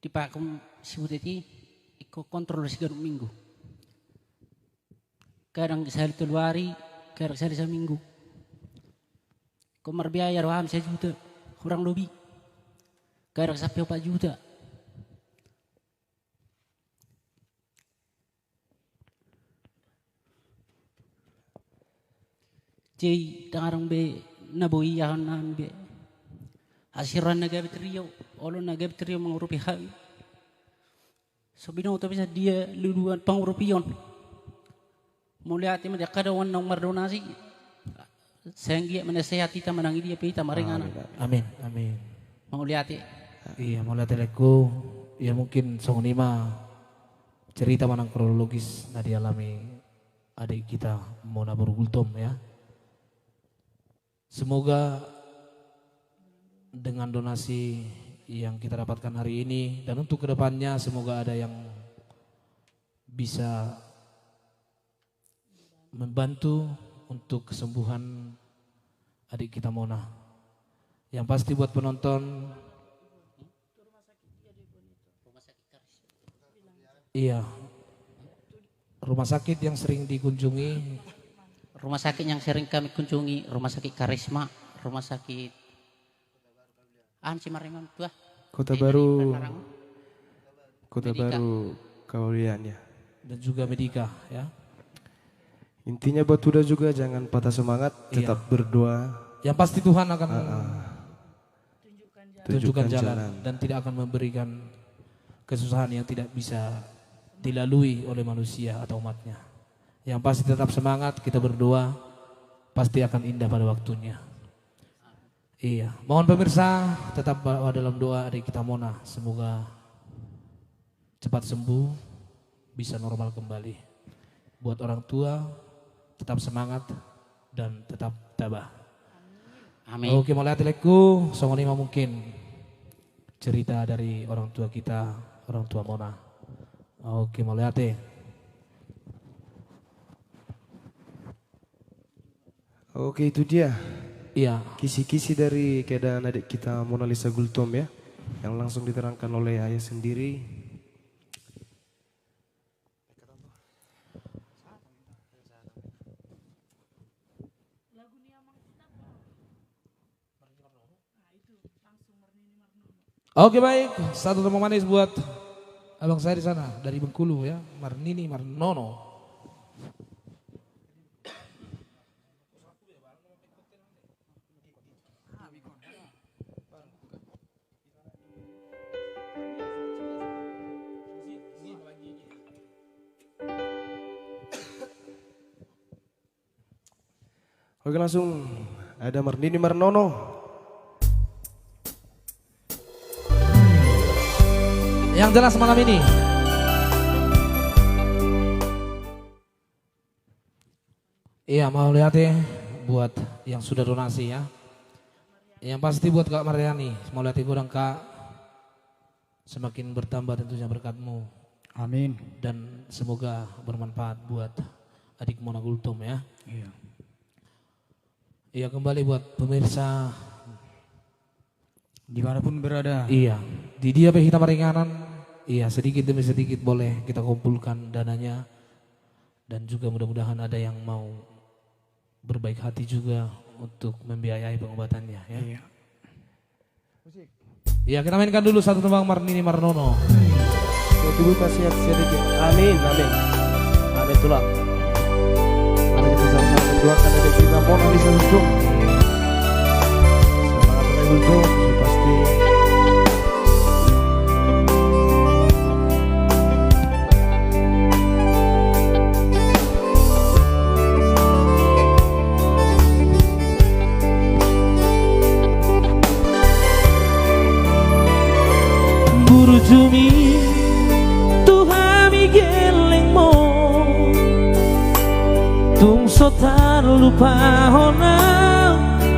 dipakum si butet i, ingkon kontrol siganup minggu. Kadang sahali tolu ari, kadang sahali saminggu. Ingkon marbiaya do hami sajuta, hurang lobi. Kadang sampe opat juta. Jadi ndang adong be na boi iahon nami be. Asi roha na gabe trio, olo na gabe trio mangurupi hami. So binoto be sadia luduan pangurupion. Mauliate ma di angka dongan naung mardonasi. Sai anggiat ma na sehat hita manang di dia pe hita maringanan. Amin, amin. Amin, amin. Mauliate. Iya, mauliate laengku. Ya, mungkin songon i ma cerita manang kronologis na dialami adik kita Mona boru Gultom, ya. Semoga dengan donasi yang kita dapatkan hari ini dan untuk kedepannya, semoga ada yang bisa membantu untuk kesembuhan adik kita Mona. Yang pasti buat penonton, iya, rumah sakit yang sering dikunjungi. Rumah sakit yang sering kami kunjungi, Rumah Sakit Karisma, Rumah Sakit An si Mariam tua. Kota Baru, Kota Baru Kawalian, ya. Dan juga Medika, ya. Intinya buat uda juga jangan patah semangat, iya, tetap berdoa. Yang pasti Tuhan akan, ah, ah, tunjukkan jalan dan tidak akan memberikan kesusahan yang tidak bisa dilalui oleh manusia atau umatnya. Yang pasti tetap semangat, kita berdoa, pasti akan indah pada waktunya. Iya, mohon pemirsa tetap ba-, dalam doa adik kita Mona. Semoga cepat sembuh, bisa normal kembali. Buat orang tua, tetap semangat dan tetap tabah. Amin. Oke, mauliate laengku, songon i ma mungkin cerita dari orang tua kita, orang tua Mona. Oke, mauliate. Oke, itu dia. Iya. Kisi-kisi dari keadaan adik kita Mona Lisa Gultom, ya, yang langsung diterangkan oleh ayah sendiri. Oke, baik, satu tepuk manis buat abang saya di sana dari Bengkulu, ya, Marnini Marnono. Oke, langsung ada Marnini Marnono. Yang jelas malam ini. Iya, mauliate. buat yang sudah donasi, ya. Yang pasti buat Kak Mariani, mauliate godang, Kak. Semakin bertambah tentunya berkatmu. Amin. Dan semoga bermanfaat buat adikmu na Gultom, ya. Iya. Iya, kembali buat pemirsa dimanapun berada. Iya, di dia pe hita maringanan. Iya, sedikit demi sedikit boleh kita kumpulkan dananya. Dan juga mudah-mudahan ada yang mau berbaik hati juga untuk membiayai pengobatannya, ya. Iya. Iya, kita mainkan dulu satu tembang Marnini Marnono. Sehat tubuh, sehat sedikit. Amin, amin. Amin, tulang. Mari kita sama-sama mendoakan adik kita Mona Lisa Sundung. Semangat terus, Sundung, pasti. Burjumi tu hami gellengmu, tung so tarlupahon au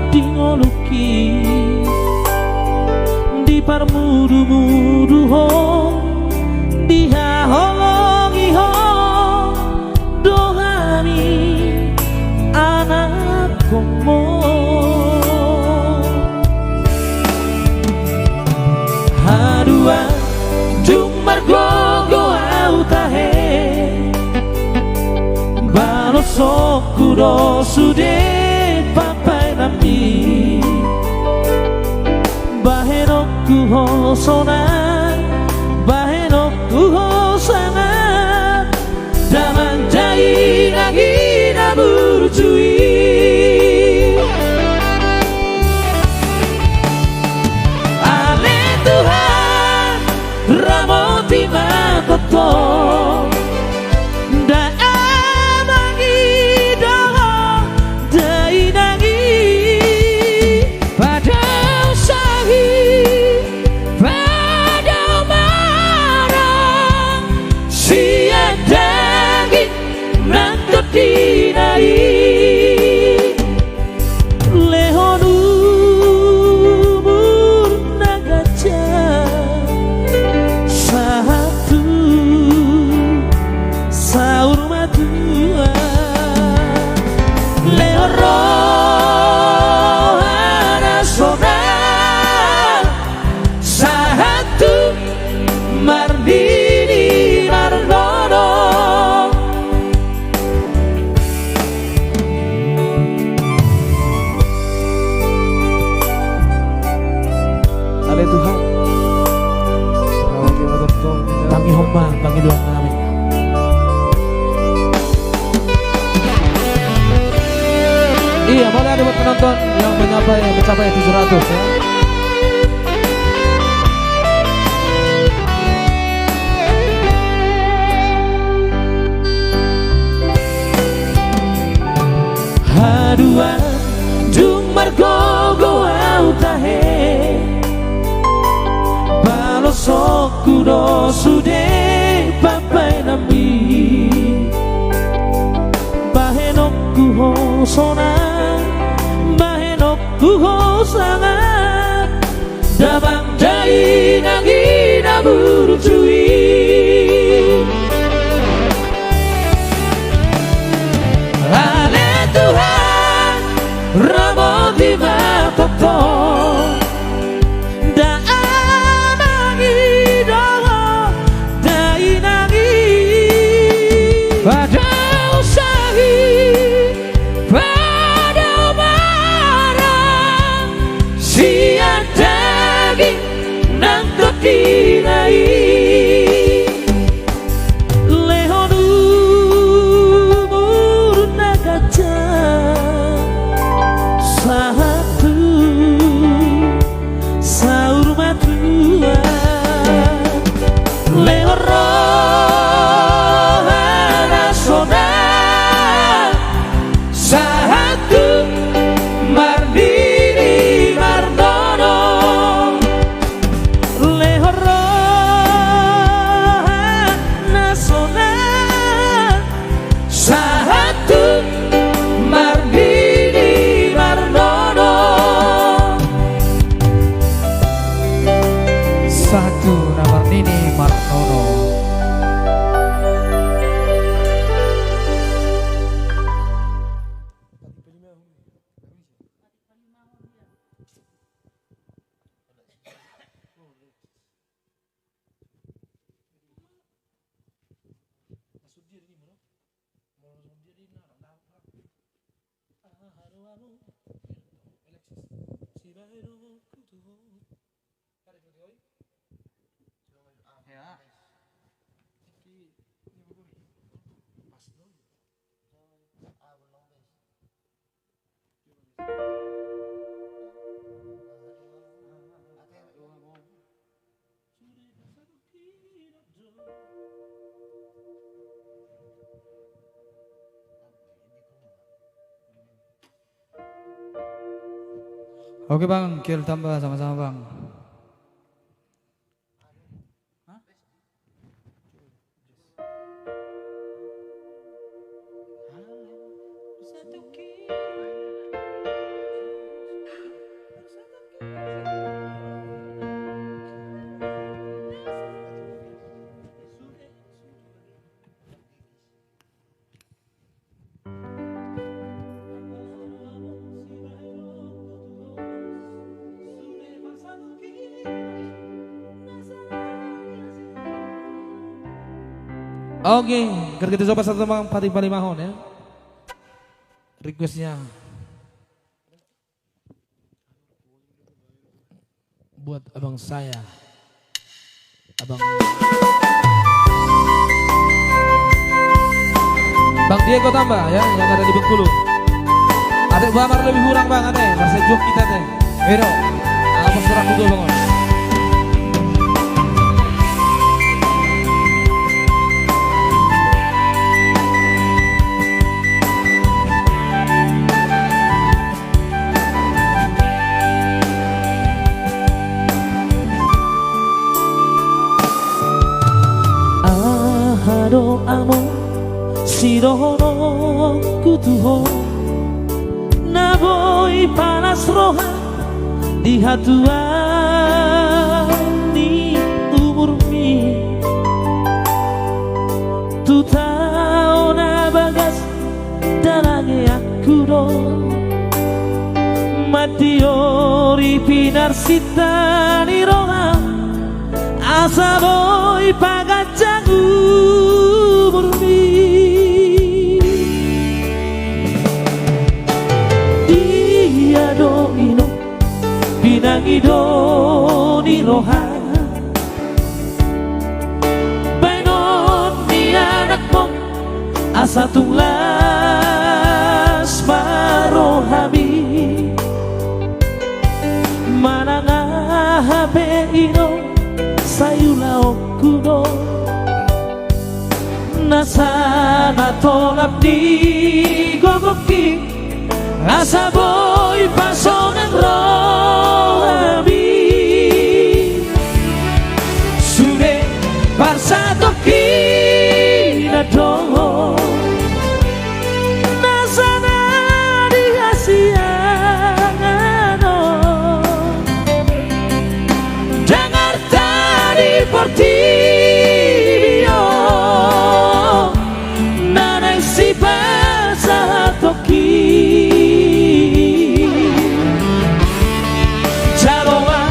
di ngolungki, diparmudumudu ho, dihaholongi ho do hami anakmu. Haduan dung margogo au tahe, balosonku do sude pambahenanmi. Bahenonku ho sonang, bahenonku ho sangap, damang dainang i na burju i. Ale Tuhan, ramoti ma tongtong da amang i dohot dainang i. Padao sahi, padao marang, sian daging nang tondina i. Lehon umur na ganjang sahat tu saur matua. Lehon roha na sonang sahat tu marnini marnono. Ale Tuhan, tangihon ma pangidoan nami. Iya, mauliate buat penonton yang mencapai, mencapai tujuh ratus, ya. Haduan dung margogo au tahe, balosonku do sude pambahenanmi. Bahenonku ho sonang, bahenonku ho sangap, damang dainang i na burju i. Ale Tuhan, ramoti ma tongtong da amang i dohot dainang i. Padao sahi, padao marang, sian daging nang tondina i. Lehon umur na ganjang sahat tu saur matua. Lehon roha na so Tu na marnini marnono. Oke, Bang, kiol tamba sama-sama, Bang. Oke, tar hita coba satu, Bang, patik palimahon, ya. Requestnya. Buat abang saya. Abang. Bang Diego tamba, ya, yang ada di Bengkulu. Ate, boha ma lebih kurang, Bang, ate, masa jok kita, ate. Ero. Apa surat itu, Bang? Aha do, among, sidohononku tu ho, na boi panas roha di hatuaon ni umurmi. Tu tao na bagas dalangeanku do mandiori pinarsinta ni roha, asa boi paganjang umurmi. Dia do, inong, pinangido ni roha, baenon ni anakmon, asa tung las ma rohami. Manang aha pe, inong, sai ulaonku do nasa na tolap ni gogongki, asa boi pasonang rohami. Sude parsatongkinan do nasa na di hasiangan on. Ndang arta di portibi on na naeng sipasahatongki. Jalo ma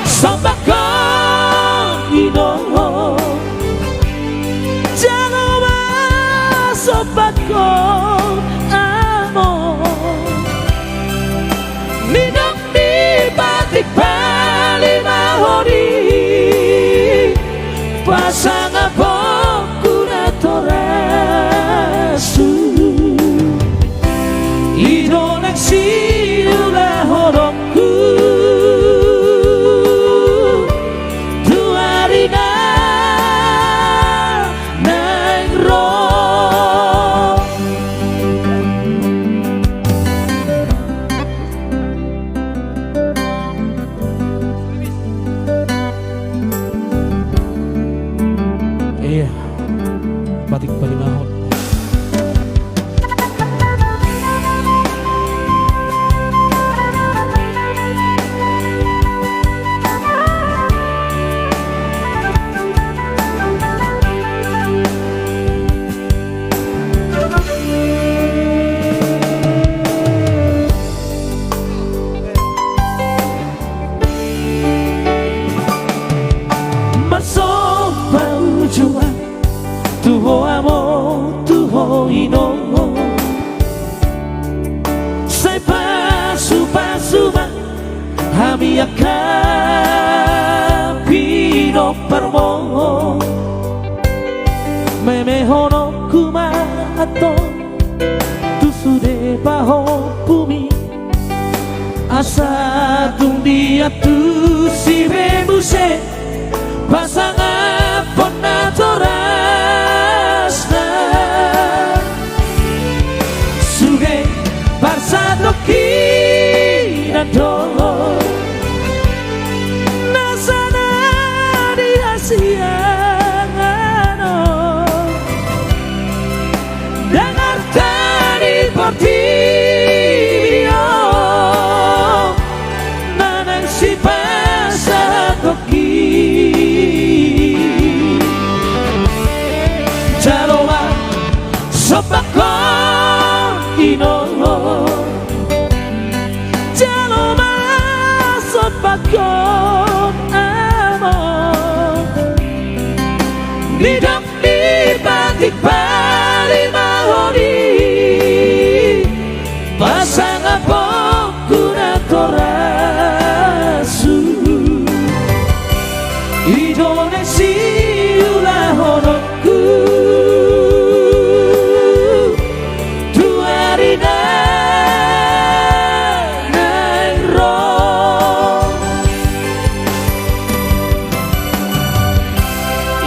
sombanghon, inong, jalo ma sombanghon, among, ninna ni patik palimahon i, pasangaponku natorasuk, i do naeng siulahononku tu ari na naeng ro. Iya, patik palimahon. Hami angka pinomparmon, memehononku ma antong tu sude pahompumi, asa tung diantusi be muse pasangaphon natorasna. Sude parsatongkinan do nasa na di hasiangan on. Ndang arta ni portibi on manang sipasahat tongki. Jalo ma sombakkon ino, jalo ma sombakkon amo. Nidok ni patik palimahon i pasangaphonku natorashu. I do na siulahononku tu ari na naeng ro.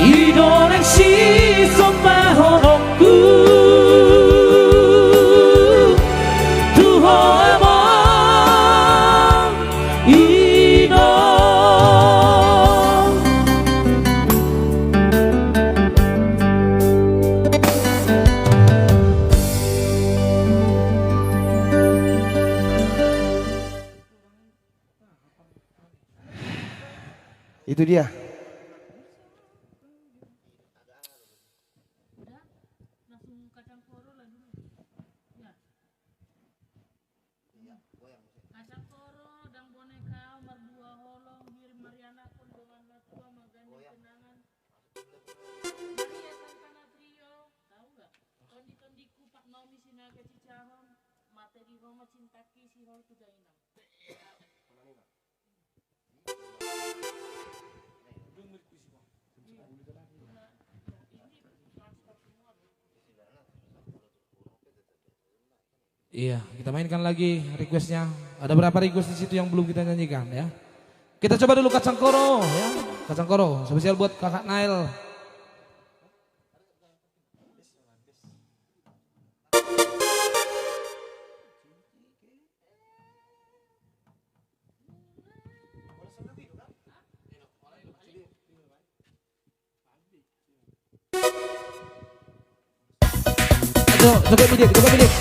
I do na sisombahononku tu ho amang inong. Itu dia. Udah, langsung kacang koro lah dulu. Ya. Kacang koro, dang boneka, mardua holong, hiri marianakhon dongan natua, margandeng kenangan. Maria Santana Trio, tahu nggak? Tondi-tondiku, Pak Naomi Sinaga Cicahom, mate di Roma, cintaki si hol tu dainang. Iya, kita mainkan lagi requestnya. Ada berapa request di situ yang belum kita nyanyikan, ya? Kita coba dulu Kacang Koro, ya. Kacang Koro, spesial buat Kakak Nael. Ayo, joget midik, joget midik.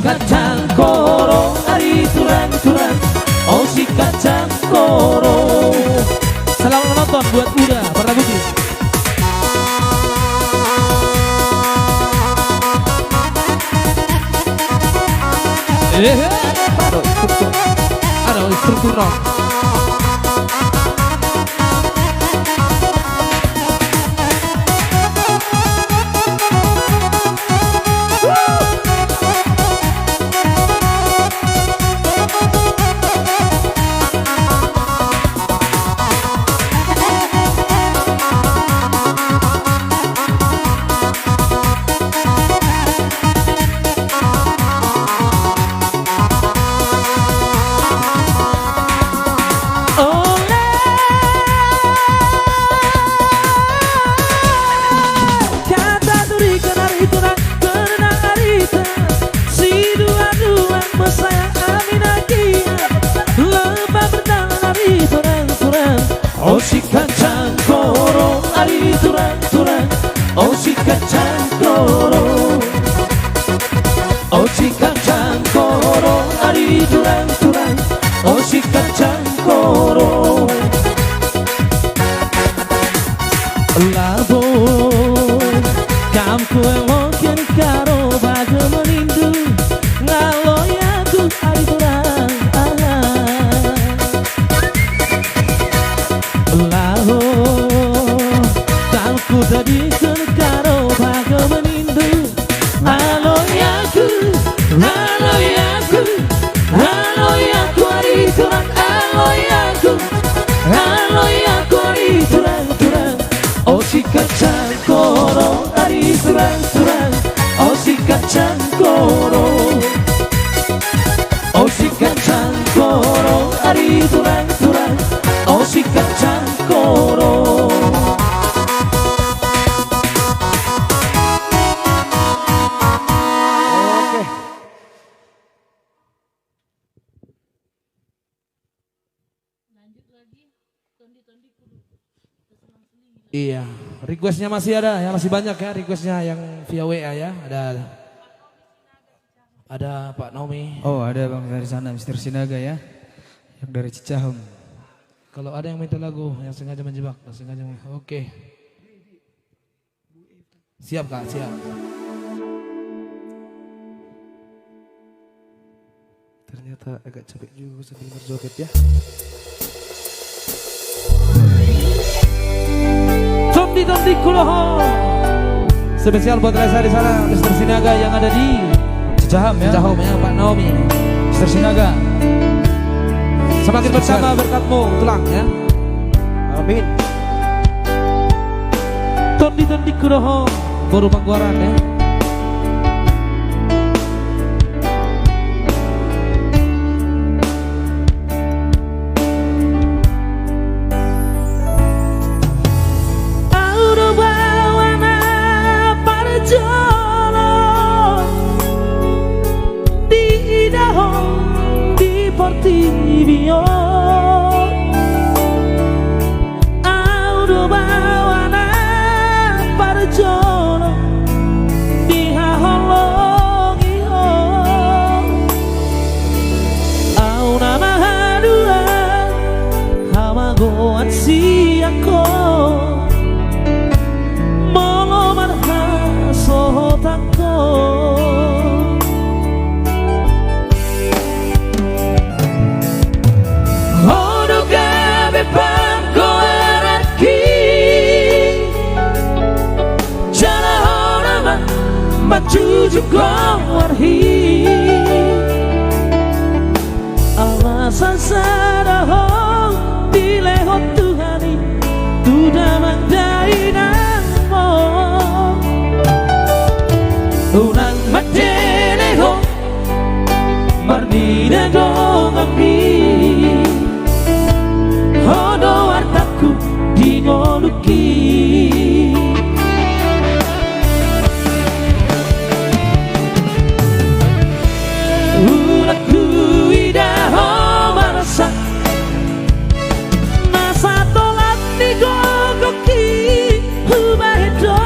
Kacang koro, ari turang-turang, osi kacang koro. Selamat menonton buat Uda Pernabusi. Eh, aduh, instruktur. Aduh, instruktur, no. Hata durikan ari turang, kena ari ta. Sidua-dua bersayang ami nagia. Lemah berdalan ari turang-turang. Osi kacang koro, ari turang-turang. Osi kacang koro. Osi kacang koro, ari turang-turang. Osi kacang koro. Labo, kam ku eloken karo baga manindu, ngaloi aku ari turang aha. Labo, kam ku tadingkon karo baga manindu. Aloi aku, aloi aku, aloi aku ari turang, aloi aku, aloi aku ari turang-turang. Osi kacang koro, ari turang-turang. Osi kacang koro. Osi kacang koro, ari turang-turang. Osi kacang koro. Oke. Iya, requestnya masih ada, ya, masih banyak ya requestnya yang via W A ya. Ada, ada Pak Naomi. Oh, ada Bang dari sana, Mister Sinaga ya, yang dari Cicahem. Kalau ada yang minta lagu yang sengaja menjebak, sengaja men-, oke. Siap, Kak, siap. Ternyata agak capek juga sambil berjoget, ya. Tondi-tondi kulo ho. Spesial buat Reza di sana, Mister Sinaga yang ada di Cicahem, ya. Cicahem, ya, Pak Naomi. Mister Sinaga. Semakin bertambah berkatmu, Tulang, ya. Amin. Tondi-tondingku do ho, boru Panggoaran, ya. Ahu do baoa na parjolo diida ho di portibi on. Ahu do baoa na parjolo dihaholongi ho. Ahu na mahaduan hamagoan sian ho. Molo marhasohotan ho. Ho do gabe panggoaranki, jala ho nama manjujung goarhi. Alasan sada ho dilehon Tuhan i tu damang dainangmu. Unang mandele ho marnida donganmi, ho do artangku di ngolungki. Unang huida ho marsak, nasa tolan ni gogongki hubahen do.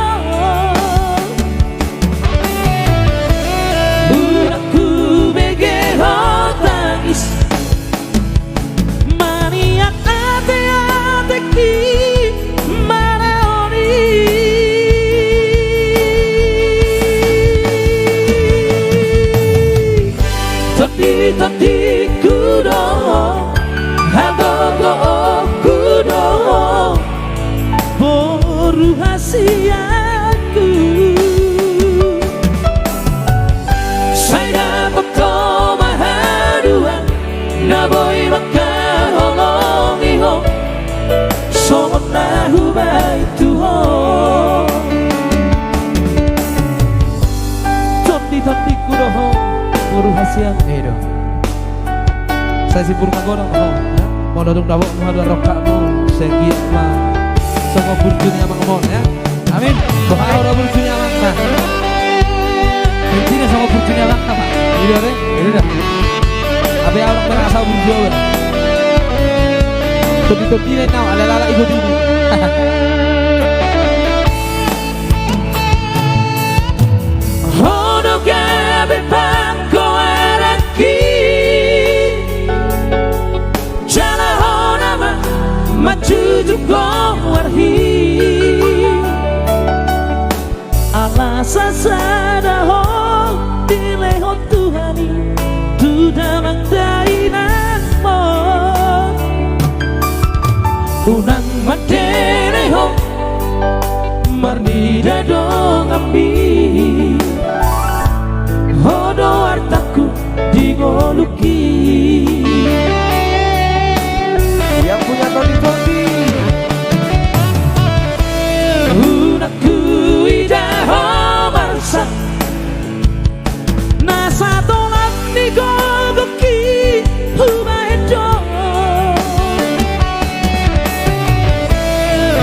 Unang Na boi mangkaholongi ho, songon na hubaen tu ho. Tondi-tondingku do ho, boru hasian. I do. Sai simpul ma godang ho, ya. Molo dung dapot haduan rongkapmu, sai giat ma songon burju ni amangmon, ya. Amin. Boha au do burju ni amangta? Intina songon burju ni amangta, Pak. I do, Pak. I do. Hape au do merasa burju au. Tondi-tondi na, ala-ala ikut ini. Ho do gabe pangkoaranki. Jala ho nama manjujung goarhi. Ala sasada ho dilehon Tuhan i tu damang dainangmon. Unang mandele ho marnida donganmi. Ho do artangku di ngolungki. Yang punya tondi-tondi. Unang huida ho marsak. Na satolan ni gogongki hubaen do.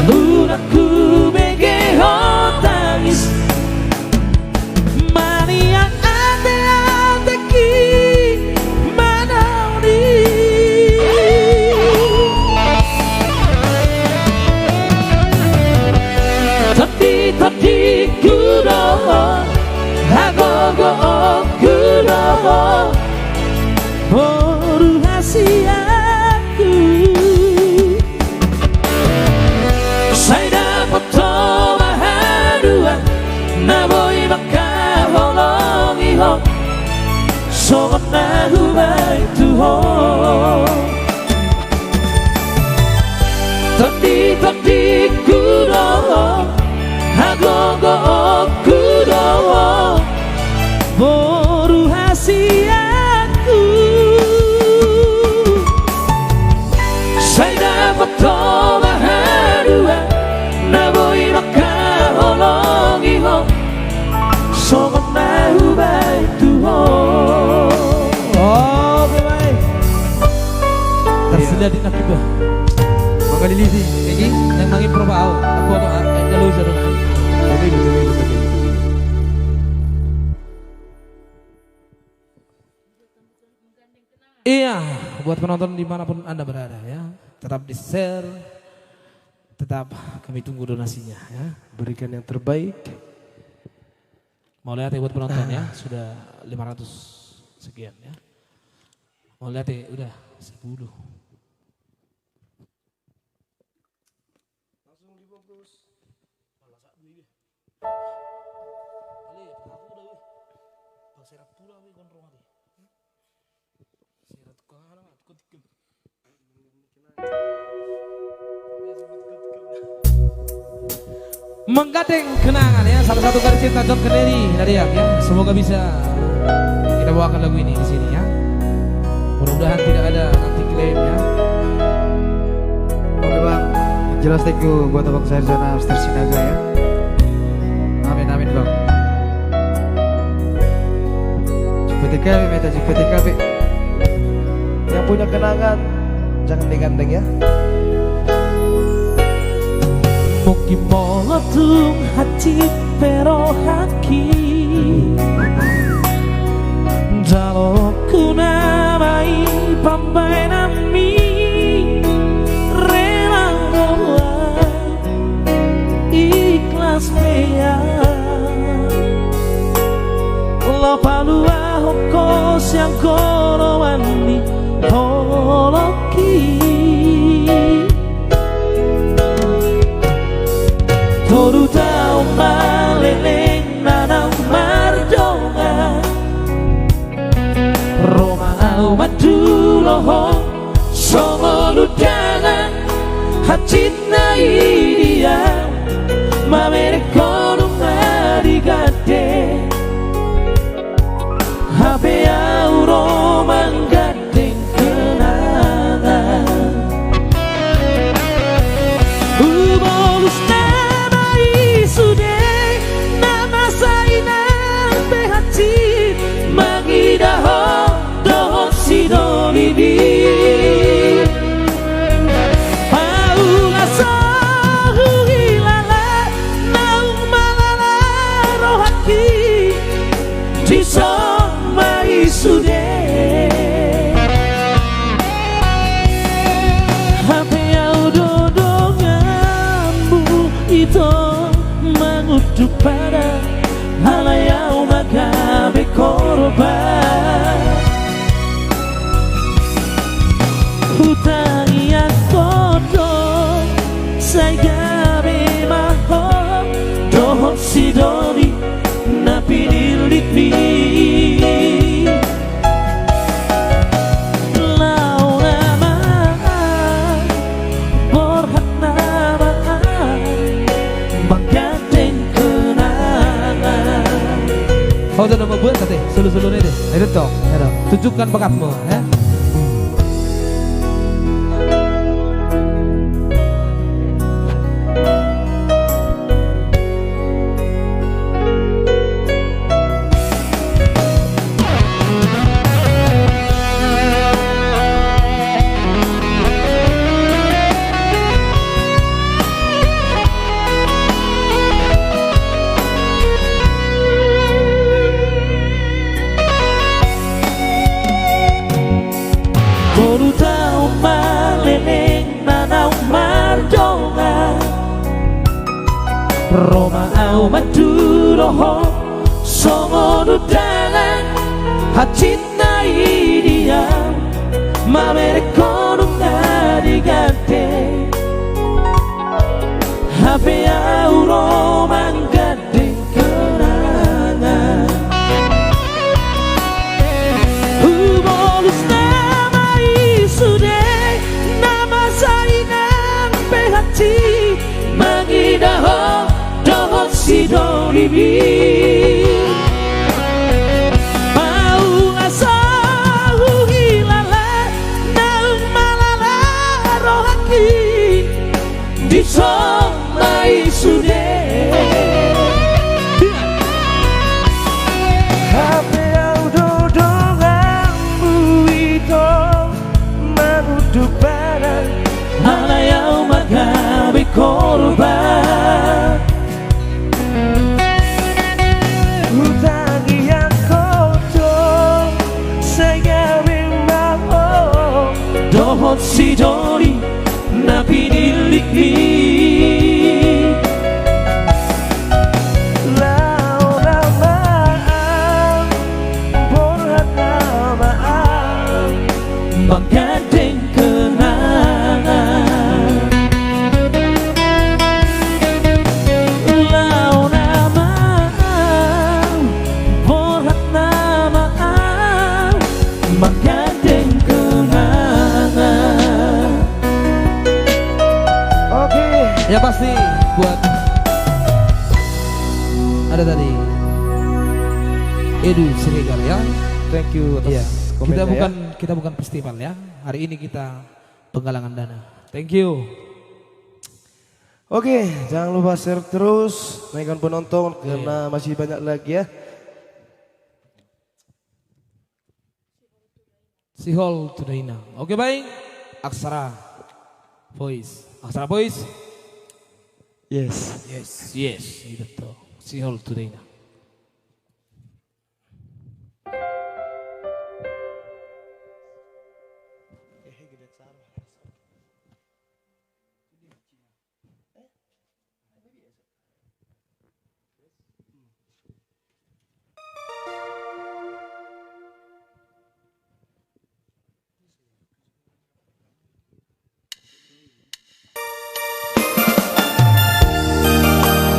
Unang hubege ho tangis. Maniang ate-atengki manaon i. Tondi-tondingku do ho, hagogoonku do ho, boru hasianku. Sai dapot ho ma haduan na boi mangkaholongi ho, songon na hubaen tu ho. Tondi-tondingku do ho, hagogoonku do ho, boru hasianku. Sai dapot ho ma haduan na boi mangkaholongi ho, songon na hubaen tu ho. Oke, baik. Tersiladin akibat. Mangalilingi. Jadi, yang mangi proba au. Aku atau, ah, eh, jalo saya dong. Jadi, jadi, jadi. Iya, buat penonton dimanapun Anda berada, ya, tetap di-share, tetap kami tunggu donasinya, ya. Berikan yang terbaik. Mauliate buat penonton, ya, sudah lima ratus sekian, ya. Mauliate udah sepuluh. Langsung dibungkus. Malah sak dua dia. Ale, aku udah, weh. Bang, serat pula, weh, gondrong ate. Serat kau, anak, aku tikem. Menggandeng kenangan, ya, salah satu garis cinta John Kennedy dari, ya. Semoga bisa kita bawakan lagu ini di sini, ya. Mudah-mudahan tidak ada nanti klaim, ya. Oke, Bang. Yang jelas thank you buat Abang Sarjana Mister Sinaga, ya. Amin, amin, Bang. Jumpa T K B, minta jumpa T K B. Yang punya kenangan, jangan digandeng, ya. Mungkin molo tung hansit pe rohangki, jalo hona ma i pambahenanmi, rela do au, ikhlas pe au. Laho paluahon ho sian joloan ni holongki. Toru taon ma leleng na naung mardongan. Ro ma au mandulohon songon undangan, hansit na i dia mamereng ho nunga digandeng. Hape au ro manggandeng doli na pinillit ni. Laho nama borhat nama manggandeng kenangan. Ho do na mambuat ate, solu-solu ni de. Ede to. Ede. Tunjukkan bakatmu, ya. Tolu taon ma leleng na naung mardongan. Ro ma au mandulohon songon undangan. Hansit na i di au mamereng ho nunga digandeng. Hape au ro manggandeng kenangan. Hubolus nama i sude, na masa inang pe hansit mangida ho dohot sidolimi. Au asa huhilala naung malala rohangki. Dison ma i sude. Hape au do donganmu ito manunduk badan. Alai au ma gabe korban. Hutangiang ho do sai gabe ma ho dohot sidoli na pinillit ni. Laho nama au, borhat nama au, manggandeng kenangan. Laho nama au, borhat nama au, manggandeng kenangan. Oke. Ya, pasti buat ada tadi Edu Siregar, ya. Thank you atas komennya, ya. Kita bukan, kita bukan festival, ya. Hari ini kita penggalangan dana. Thank you. Oke, jangan lupa share terus, naikkan penonton, iya, karena masih banyak lagi, ya. Sihol tu dainang. Oke, baik. Aksara Voice. Aksara Voice. Yes. Yes, yes, i do. Sihol tu dainang.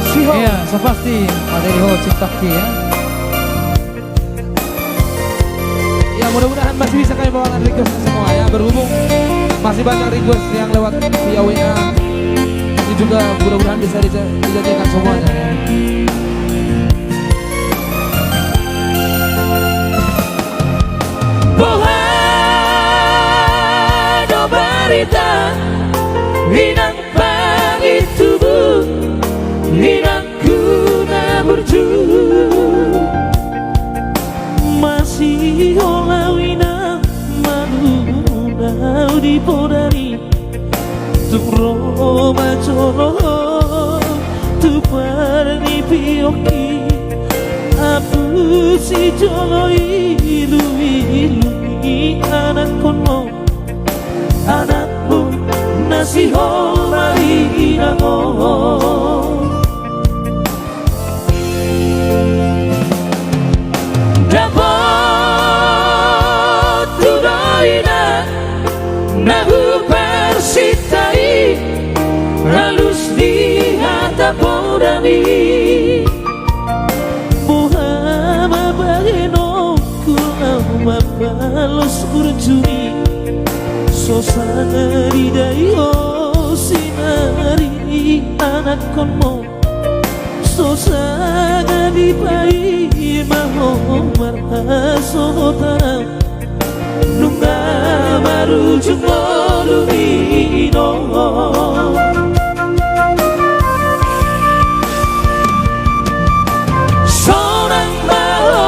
Sihol. Iya, so pasti. Ada di ho ciptaki, ya. Ya, mudah-mudahan masih bisa kami bawakan request semua, ya, berhubung masih banyak request yang lewat via W A. Ini juga mudah-mudahan bisa dija-, dijajakan semuanya, ya. Boha do barita, inang pangintubu, inang Guna burju. Masihol au inang manunau di podari. Tung ro ma jolo ho tu parnipionki. Apusi jolo ilumilu ni anakkon ho. Anakmu na sihol ma i inang on. Dapothu do inang na huparsinta i, alus ni hata podami. Sanga didai ho sinari anakhonmu, so sanga dipaima ho marhasohotan, nunga marujung ngolumi, ino. Sonang ma ho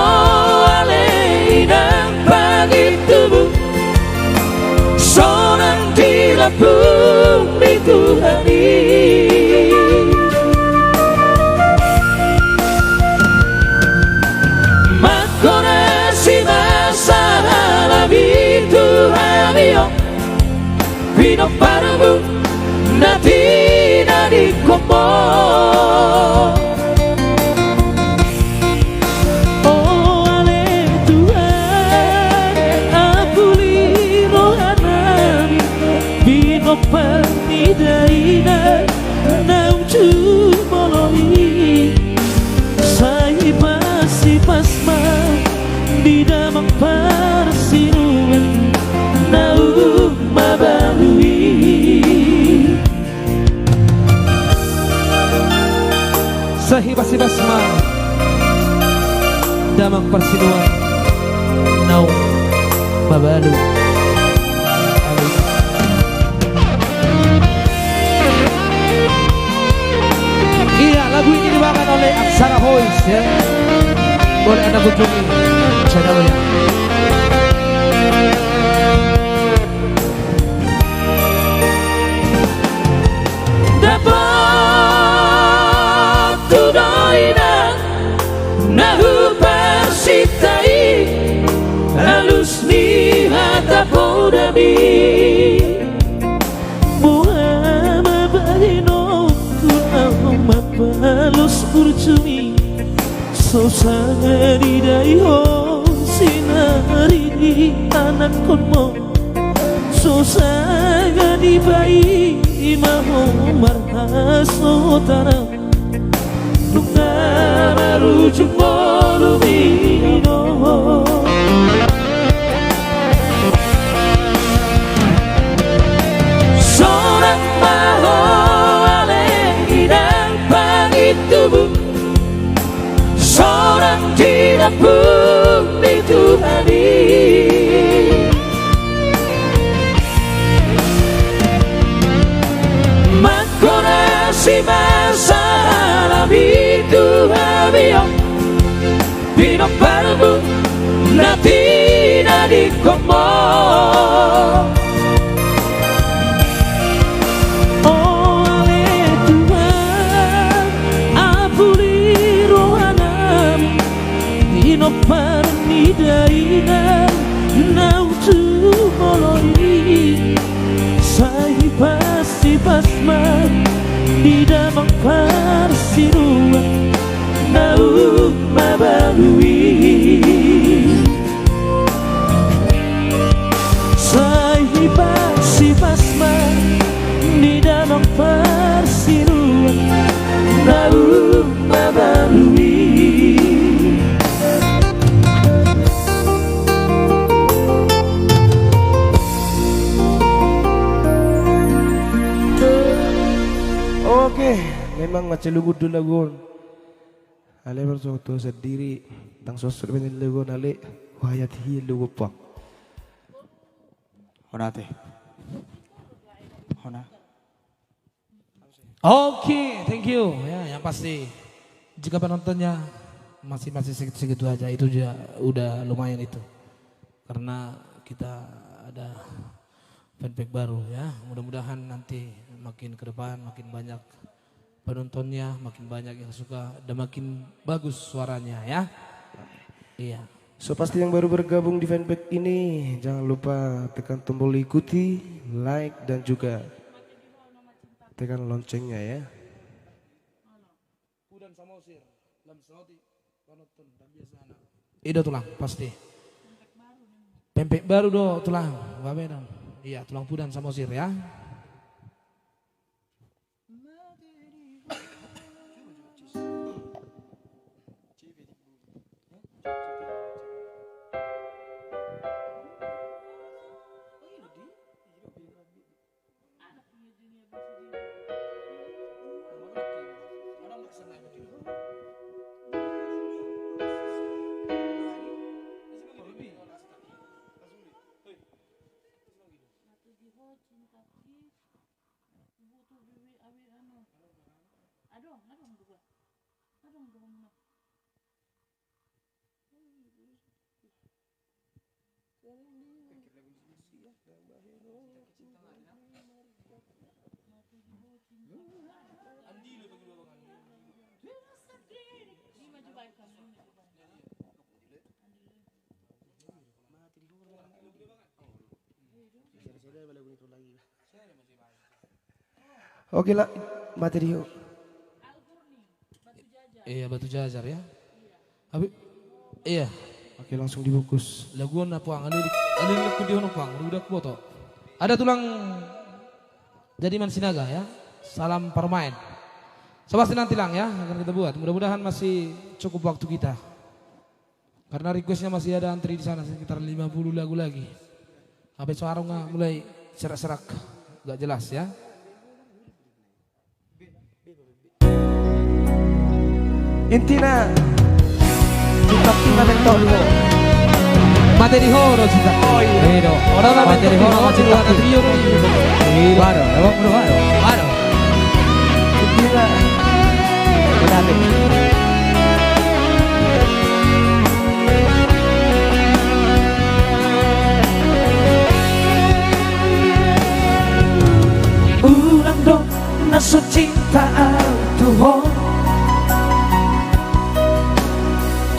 ale inang pangintubu, sonang di lambung ni Tuhan i. Manghonasi ma salam i tu hami on, pinomparmu na tinadingkonmu. O ale Tuhan, apuli rohanami, pinompar ni dainang na uju molo i. Sai paspas ma di damang parsinuan naung mabalu i. Sai paspas ma damang parsinuan naung mabalu. Iya, lagu ini dibawakan oleh Aksara Voice, ya. Boleh Anda kunjungi channelnya. Dapot tu do inang na huparsinta i, alus ni hata podami. Boha ma bahenonku, ahu ma palos burjumi, so sanga didai ho sinari anakhonmu, so sanga dipaima ho marhasohotan, nunga marujung ngolumi, ino. Sonang ma ho ale inang pangintubu, sonang di lambung ni Tuhan i. Manghonasi ma salam i tu hami on, pinomparmu na tinadingkonmu. O ale Tuhan, apuli rohanami, pinompar ni dainang na uju molo i. Sai paspas ma di damang parsinuan naung mabalu i. Sai paspas ma di damang parsinuan naung mabalu i. Oke, memang macelugut do lagu on. Ale, marsogot tu ahu sandiri, ndang sossot be na lagu on ale, huhayati hian lagu on. Hona te. Hona. Oke, thank you. Ya, yang pasti jika penontonnya masih, masih segitu-segitu aja, itu juga udah lumayan itu. Karena kita ada fanbase baru ya. Mudah-mudahan nanti makin ke depan makin banyak penontonnya, makin banyak yang suka dan makin bagus suaranya ya. Iya. So pasti yang baru bergabung di fanbase ini, jangan lupa tekan tombol ikuti, like, dan juga tekan loncengnya ya. I do tulang, pasti. Fanbase baru do tulang, babe dong. Iya, tulang Pudan Samosir ya. Cinta ki, butuh bibi abi anu. Adong, adong juga. Adong juga muna. Oke lah, materi. Iya, Batu Jajar ya. Abi, iya. Oke, langsung dibungkus. Lagu on na puang, ada di, ada di lagu di hono puang, udah, udah kuboto. Ada tulang Jadiman Sinaga ya. Salam permain. Sabar senang tilang ya, akan kita buat. Mudah-mudahan masih cukup waktu kita. Karena requestnya masih ada antri di sana sekitar lima puluh lagu lagi. Sampai suara nggak mulai serak-serak, nggak jelas ya. Intina, cinta tinggal mentok di ho. Mate di ho do cinta. Oh, iya. Iya do. Orang mate di ho do cinta. Trio do. Iya. Baru, emang baru, baru. Baru. Intina. Benar deh. Unang do na so cinta au tu ho.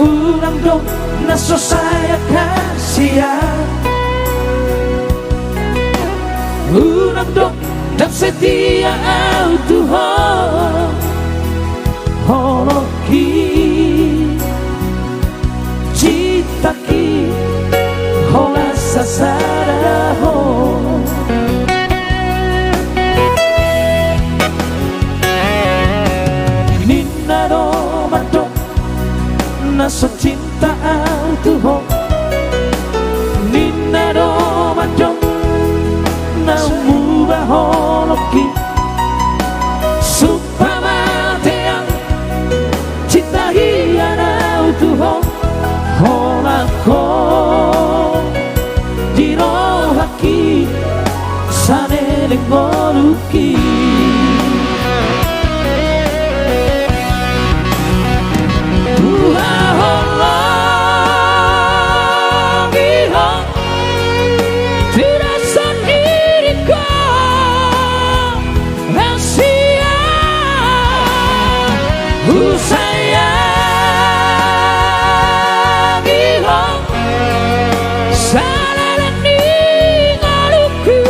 Unang do na so sayang hasian. Unang do dang setia au tu ho. Holongki, cintaki, holan sasada ho. Ninna do mandok na so cinta au tu ho. Ninna do mandok naung muba holongki. Sumpah mate au, cinta hian au tu ho. Holan ho di rohangki, saleleng ngolungki. Huhaholongi ho tu dasar diriko. Hasian husayangi ho, saleleng ni ngolungku.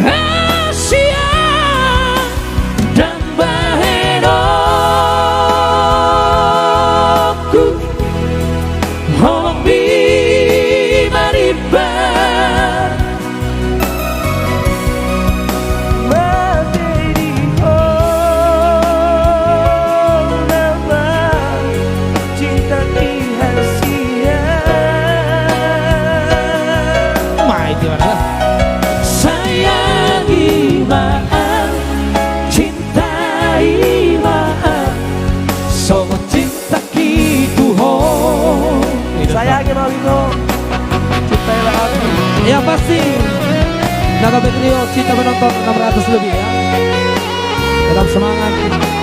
Hasian dang bahenonku, holong ni marimbar. Mate di ho nama cinta ni hasian. Mai di mana? Sayangi ma au, cintai ma au, songon cinta Cinta ki tu ho. Sayangi ma au tu ho. Cintailah aku. Yang pasti, Nagabe Trio cinta penonton enam ratus lebih ya. Tetap semangat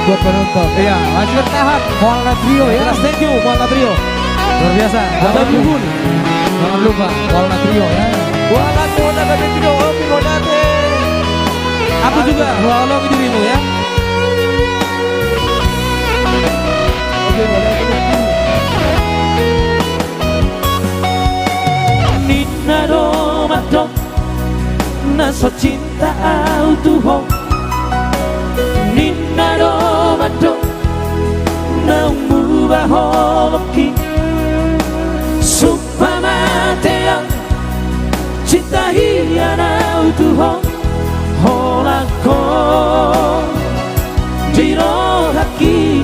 buat penonton. Iya, masih bertahan. Mualna Trio ya. Jelas, thank you Mualna Trio. Luar biasa. Buat Abang Bubun. Jangan lupa Mualna Trio ya. Buat Nagabe Trio, Opi Modate. Aku juga, huhaholongi dirimu ya. Ninna do mandok na so cinta au tu ho. Ninna do mandok naung muba holongki. Sumpah mate au, cinta hian au tu ho. Holan ho di rohangki,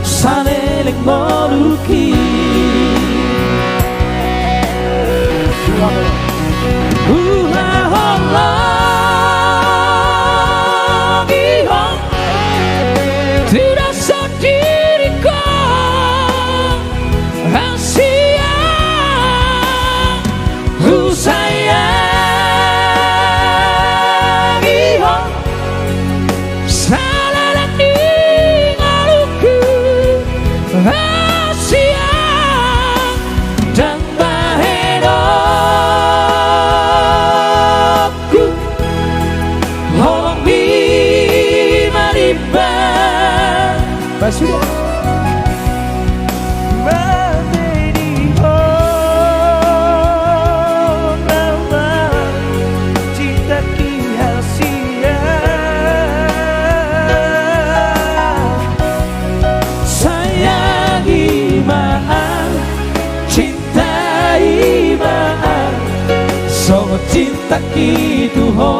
saleleng ngolungki. Huhaholongi ho tu dasar diriko. Hasian Bah, sudah. Mate di ho nama cintaki hasian. Sayangi ma au, cintai ma au, songon cintaki tu ho.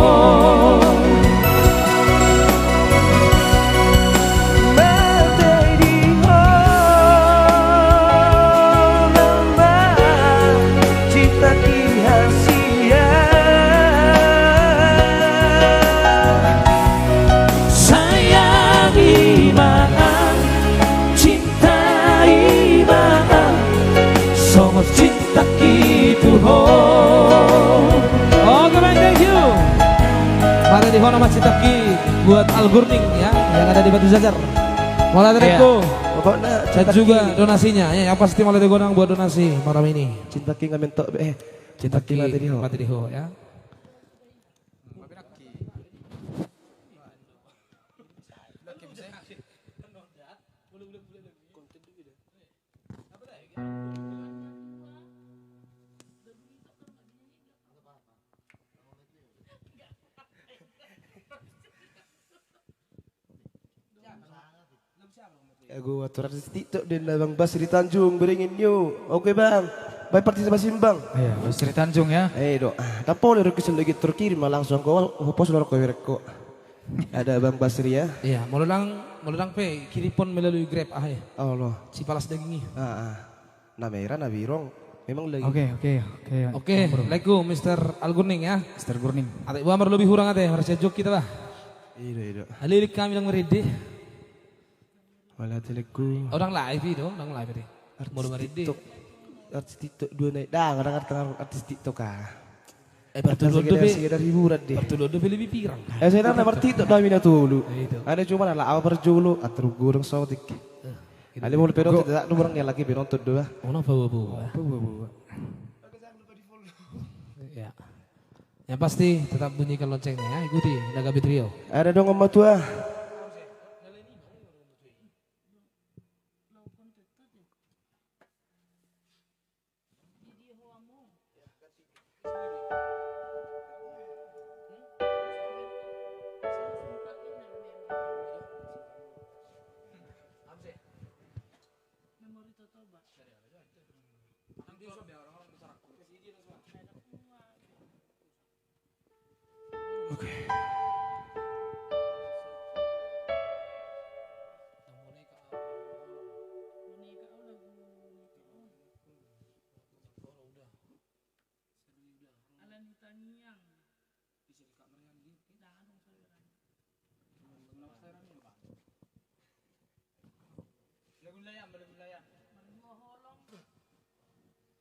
Mate di ho nama cintaki hasian. Sayangi ma au, cintai ma au, songon cintaki tu ho. Oke, baik, thank you. Mate di ho nama cintaki buat Al Gurning, ya, yang ada di Batu Jajar. Mauliate, iya, Lengku. Pokokna dan cintaki juga donasinya, ya, yang pasti mauliate godang buat donasi malam ini. Cintaki nga mentok be, eh. Cintaki, cintaki mate di ho. Mate di ho, ya. Ago atur artis TikTok do ninna Bang Basri Tanjung, Beringin New. Oke, Bang. Baik, partisipasi, Bang. Iya, Basri Tanjung, ya. Eh, do. Ah, dapot rohangku, selagi terkirim ma langsung ho, ho pos lo rohangku, berekko. Ada Bang Basri, ya. Iya, molo ndang, molo ndang pe kiriphon melalui Grab, ah, ya. Allah. Sipalas daging i. Ah, ah. Na merah, na biru, memang lagi. Oke, oke, oke. Oke, Bro. Lengku, Mister Al Gurning, ya. Mister Gurning. Ate, bah, marlobi hurang ate, marsianjuan hita, bah. Ido, ido. Alilik hami ndang marende. Mauliate, Lengku. Oh, ndang live i do, ndang live i. Artis TikTok. Artis TikTok dua nai. Ndang, ndang artis TikTok, ah. Eh, partuduon dope. Sekedar hiburan deh. Partuduon dope lebih pirang. Eh, saya nang nomor TikTok dah mina tolu. Iya, itu. Ada cuma lah, apa perjolo, atur gurung sotik. Eh, gitu. Ale mau penonton, tidak ada orang yang lagi penonton doa. Oh, napa, Bu? Apa, Bu? Ya. Yang pasti tetap bunyikan loncengnya, ya. Ikuti Nagabe Trio. Ada dong, Om Matua. Oke. Lagu nelayan, lagu nelayan. Mardua holong.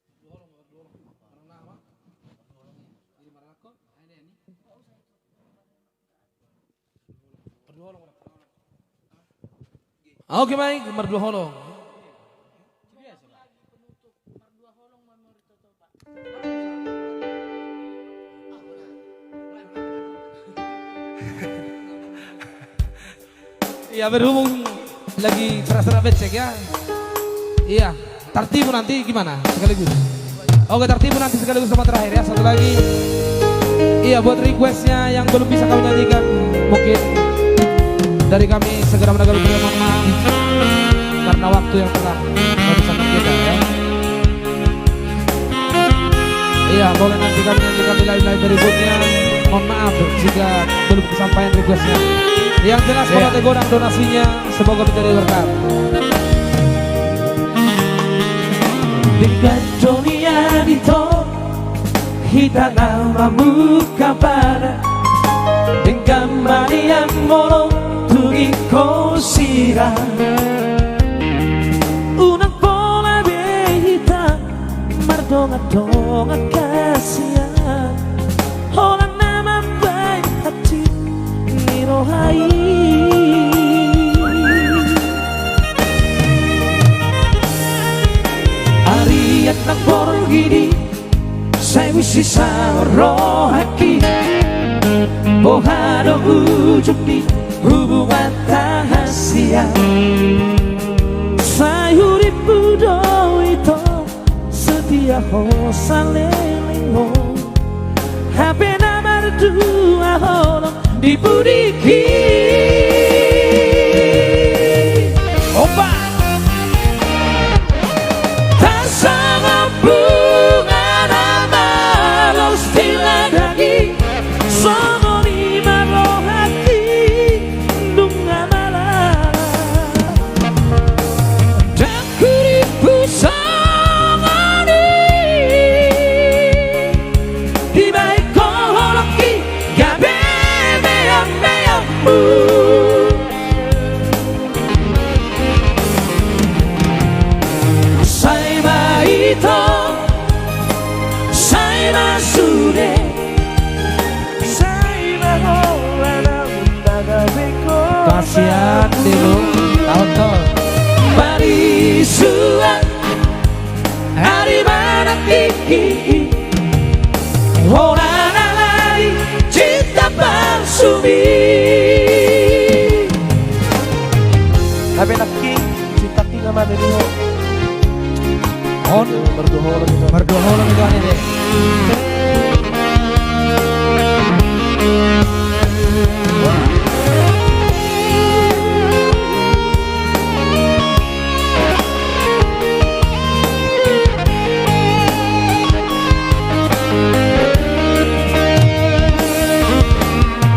Mardua holong, mardua holong. Marang na, apa? Mardua holong, ya. Jadi marang ko, ayo deh, ni. Mardua holong, mardua holong. Oke, baik, mardua holong. Iya, berhubung lagi serah-serah becek, ya. Iya, tartibu nanti gimana? Sekaligus. Oke, tartibu nanti sekaligus sama terakhir, ya. Satu lagi. Iya, buat requestnya yang belum bisa kami nyanyikan, mungkin dari kami segera menanggapi, mohon maaf. Karena waktu yang telah memisahkan kita, ya. Iya, boleh nanti kami nyanyikan di live-live berikutnya. Mohon maaf jika belum kesampaian requestnya. Yang jelas, iya, mauliate godang donasinya, semoga menjadi berkat. Denggan do nian ito, hita na mamungka bana. Denggan ma nian molo tung ingkon sirang. Unang pola be hita mardongan-dongan hasian, holan na mambahen hati ni roha i. Arian nang borngin i, sai muse saut rohangki. Boha do ujung ni hubunganta hasian? Ho saleleng on, hape na mardua holong di pudiki. Opa. Tarsongon bunga na malos di ladang i, songon i ma rohangki nunga malala. Dang huripu songon i, dibahen ho holongki gabe meammeammu. Sai ma ito, sai ma sude, sai ma holan na gabe korbanmu. Kasian, Delu. Taon, taon. Marisuan ari manang tingki, holan alani cinta palsumu. Hape nangkin cintangki nga mate di ho. On. Mardua holong i, mardua holong i, Tuhan, ide.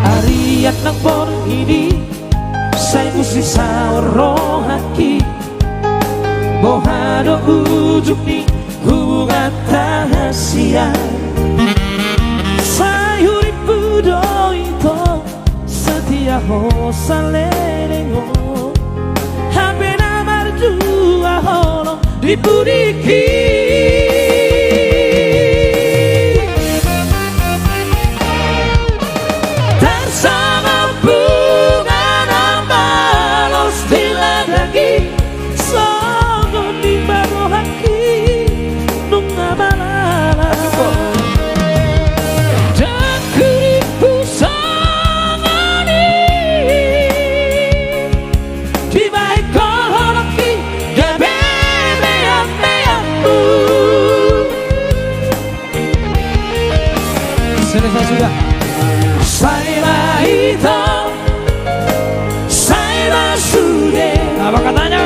Arian nang borngin i, sai muse saor rohangki. Boha do ujung ni hubunganta hasian? Sai hurippu do ito, setia ho saleleng on, hape na mardua holong di pudiki. Tarsongon bunga na malos di ladang i, songon i ma rohangki nunga malala. Dang hurippu songon i, dibahen ho holongki gabe meammeammu. Selesai sudah. Sai ma ito, sai ma sude. Apa katanya?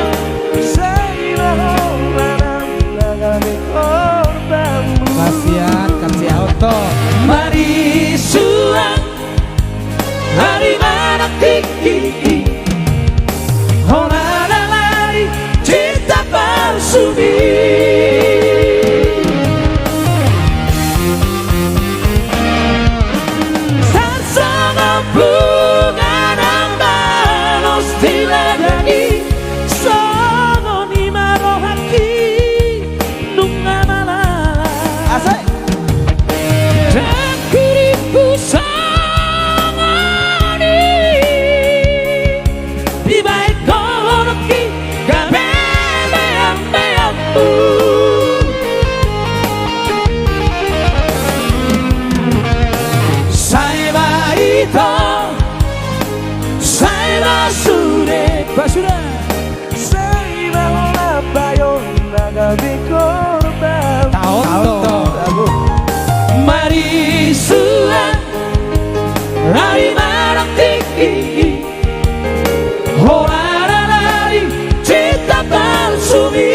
Sai ma holan na gabe korbanmu. Kasian, kasian, Oto. Marisuan ari manang tingki, holan alani cinta palsumu. Tarsongon bunga na malos di ladang i, songon i ma rohangki nunga malala. Asik. Dang hurippu songon i, dibahen ho holongki gabe meammeammu. Sai ma ito, sai ma sude. Ba sude. Sai ma holan bayo na gabe korbanmu. Taon, taon. Marisuan ari manang tingki, holan alani cinta palsumu.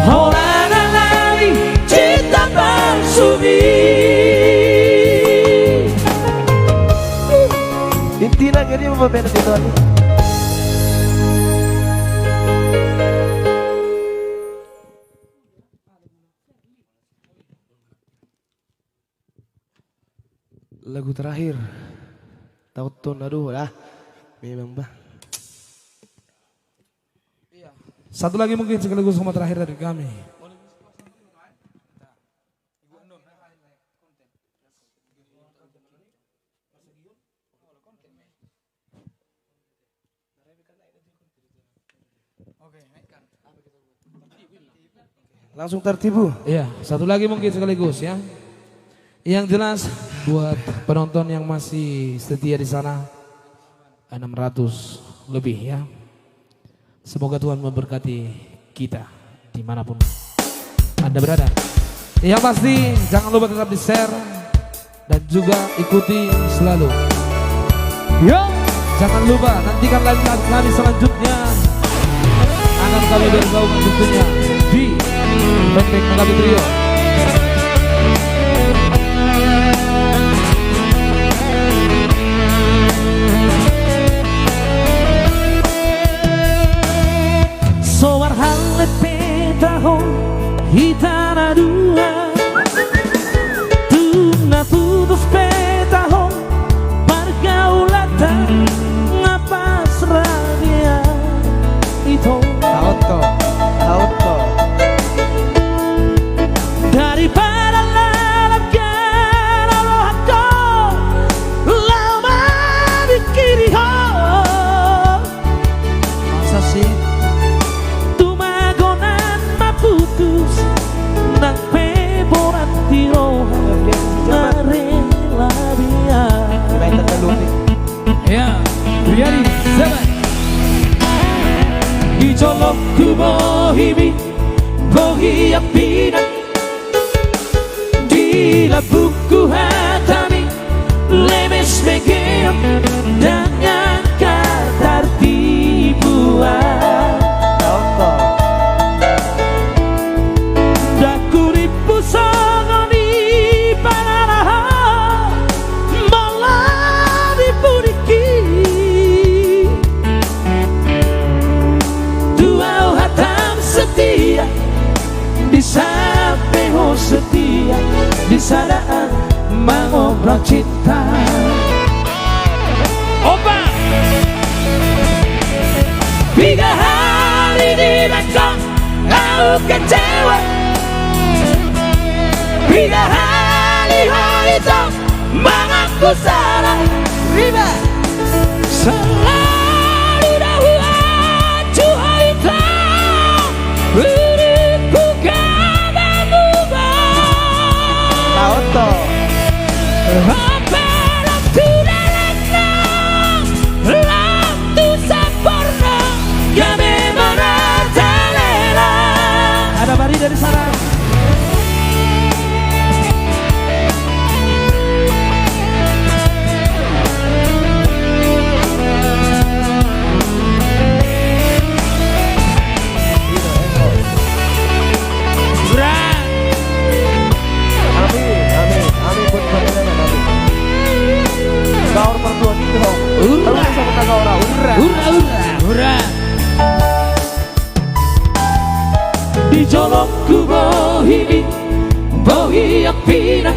Holan alani cinta palsumu. Intina gari mau beres itu ani. Lagu terakhir. Tahu tuh, aduh, dah. Memang, bah. Satu lagi mungkin sekaligus sama terakhir dari kami. Langsung tertipu. Iya, satu lagi mungkin sekaligus ya. Yang jelas buat penonton yang masih setia di sana, enam ratus lebih ya. Semoga Tuhan memberkati kita. dimanapun Anda berada. Yang pasti, jangan lupa tetap di-share dan juga ikuti selalu. Yo. Jangan lupa nantikan live kami selanjutnya. Akan kami bergaul tentunya di Fanpage Mengabdi Trio. So marhallet pe taho hita na dua, tung na putus pe taho pargaulanta, nga pas radia ito. Tahu to, tahu to. Daripada lalap gana rohangku, laho mamingkiri ho. Masa sih? Tu magonan ma putus, nang pe borat di roha, nga rela be au. Ya, Riyadi, seven. Di jolongku bohimi, bohi ampina. Di lambungku hatami, lemes begeon, ndang angka tartibuan. Ndang hurimpu songon i pangalaho, molo di pudingki. Tu au hatam setia, di saat pe ho setia, di sada an mangobrol cinta. Opa! Piga hali dibaen ho au kecewa, piga hali ho ito mangaku sala. Riba. Selalu do huanju ho ito, hurimpu gabe muba. Tahu to. Apala tu dalanna, lam tu samporna, gabe marajalela. Ada Bari dari sana. Amin, amin, amin, buat pelayanan, amin. Gaor pertua gitu, ho. Hurra. Hurra, hurra. Hurra, hurra. Hurra. Di jolongku bohimi, bohi ampina.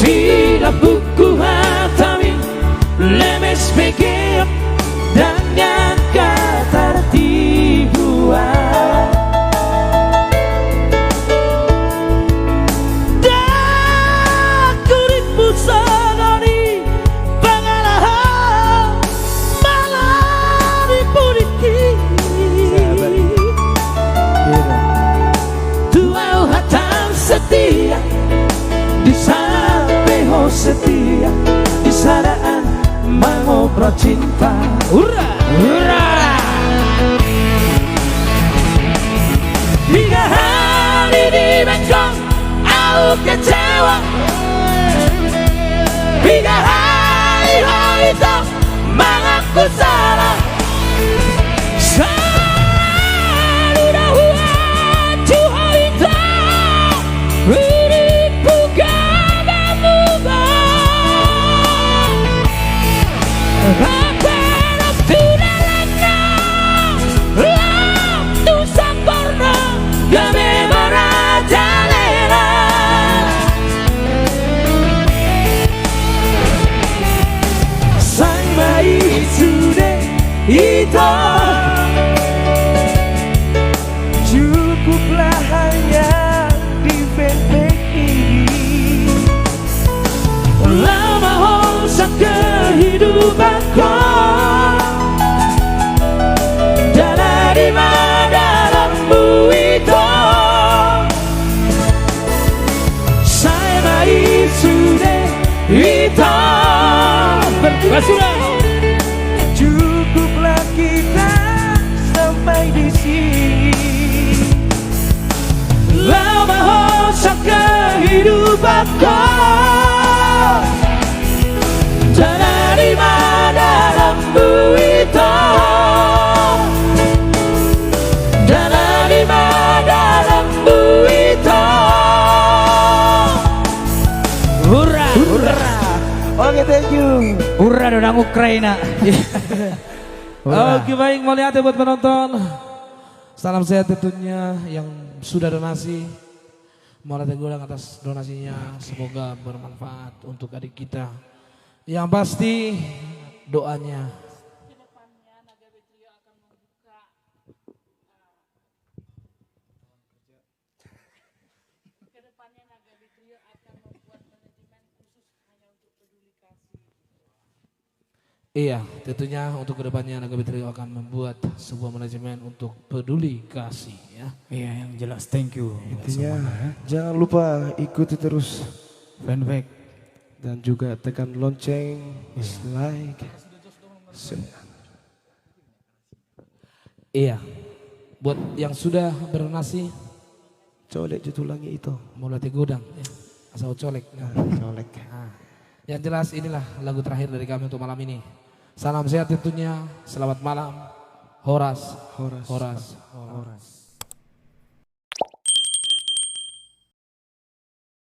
Di lambungku hatami, lemes begeon, ndang angka tartibuan. Ndang hurimpu songon i pangalaho, molo di pudingki. Tu au hatam setia, di saat pe ho setia, di sada an mangobrol cinta. Hurra! Hurra! Piga hali dibaen ho au kecewa, piga hali ho ito mangaku sala. Selalu do huanju ho ito, hurimpu gabe muba. Apala tu dalanna, lam tu samporna, gabe marajalela. Sai ma i sude ito. Cukuplah hanya di fanpage ini. Lama ho sian kehidupanku, ndada di ma dalanmu ito. Sai ma i sude ito. Ber-, basura. Cukuplah kita sampai di sini. Mahosak kehidupanku. Dana lima dalam buito. Dana lima dalam buito. Hurra, hurra. Oke, thank you. Hurra do nang Ukraina. Hurra. Oke, baik, mauliate buat penonton. Salam sehat tentunya yang sudah donasi. Mauliate godang atas donasinya. Oke. Semoga bermanfaat untuk adik kita. Yang pasti doanya. Kedepannya Nagabe Trio akan membuat manajemen khusus hanya untuk peduli kasih. Iya, tentunya untuk kedepannya Nagabe Trio akan membuat sebuah manajemen untuk peduli kasih, ya. Iya, yang jelas, thank you. Intinya, semuanya, ya, jangan lupa ikuti terus fanpage dan juga tekan lonceng, iya, like, share. Iya. Buat yang sudah berdonasi, colek jo tulang i, Ito. Mauliate godang, ya. Asal colek. Nah, colek. Nah, yang jelas inilah lagu terakhir dari kami untuk malam ini. Salam sehat tentunya. Selamat malam. Horas. Horas. Horas. Horas.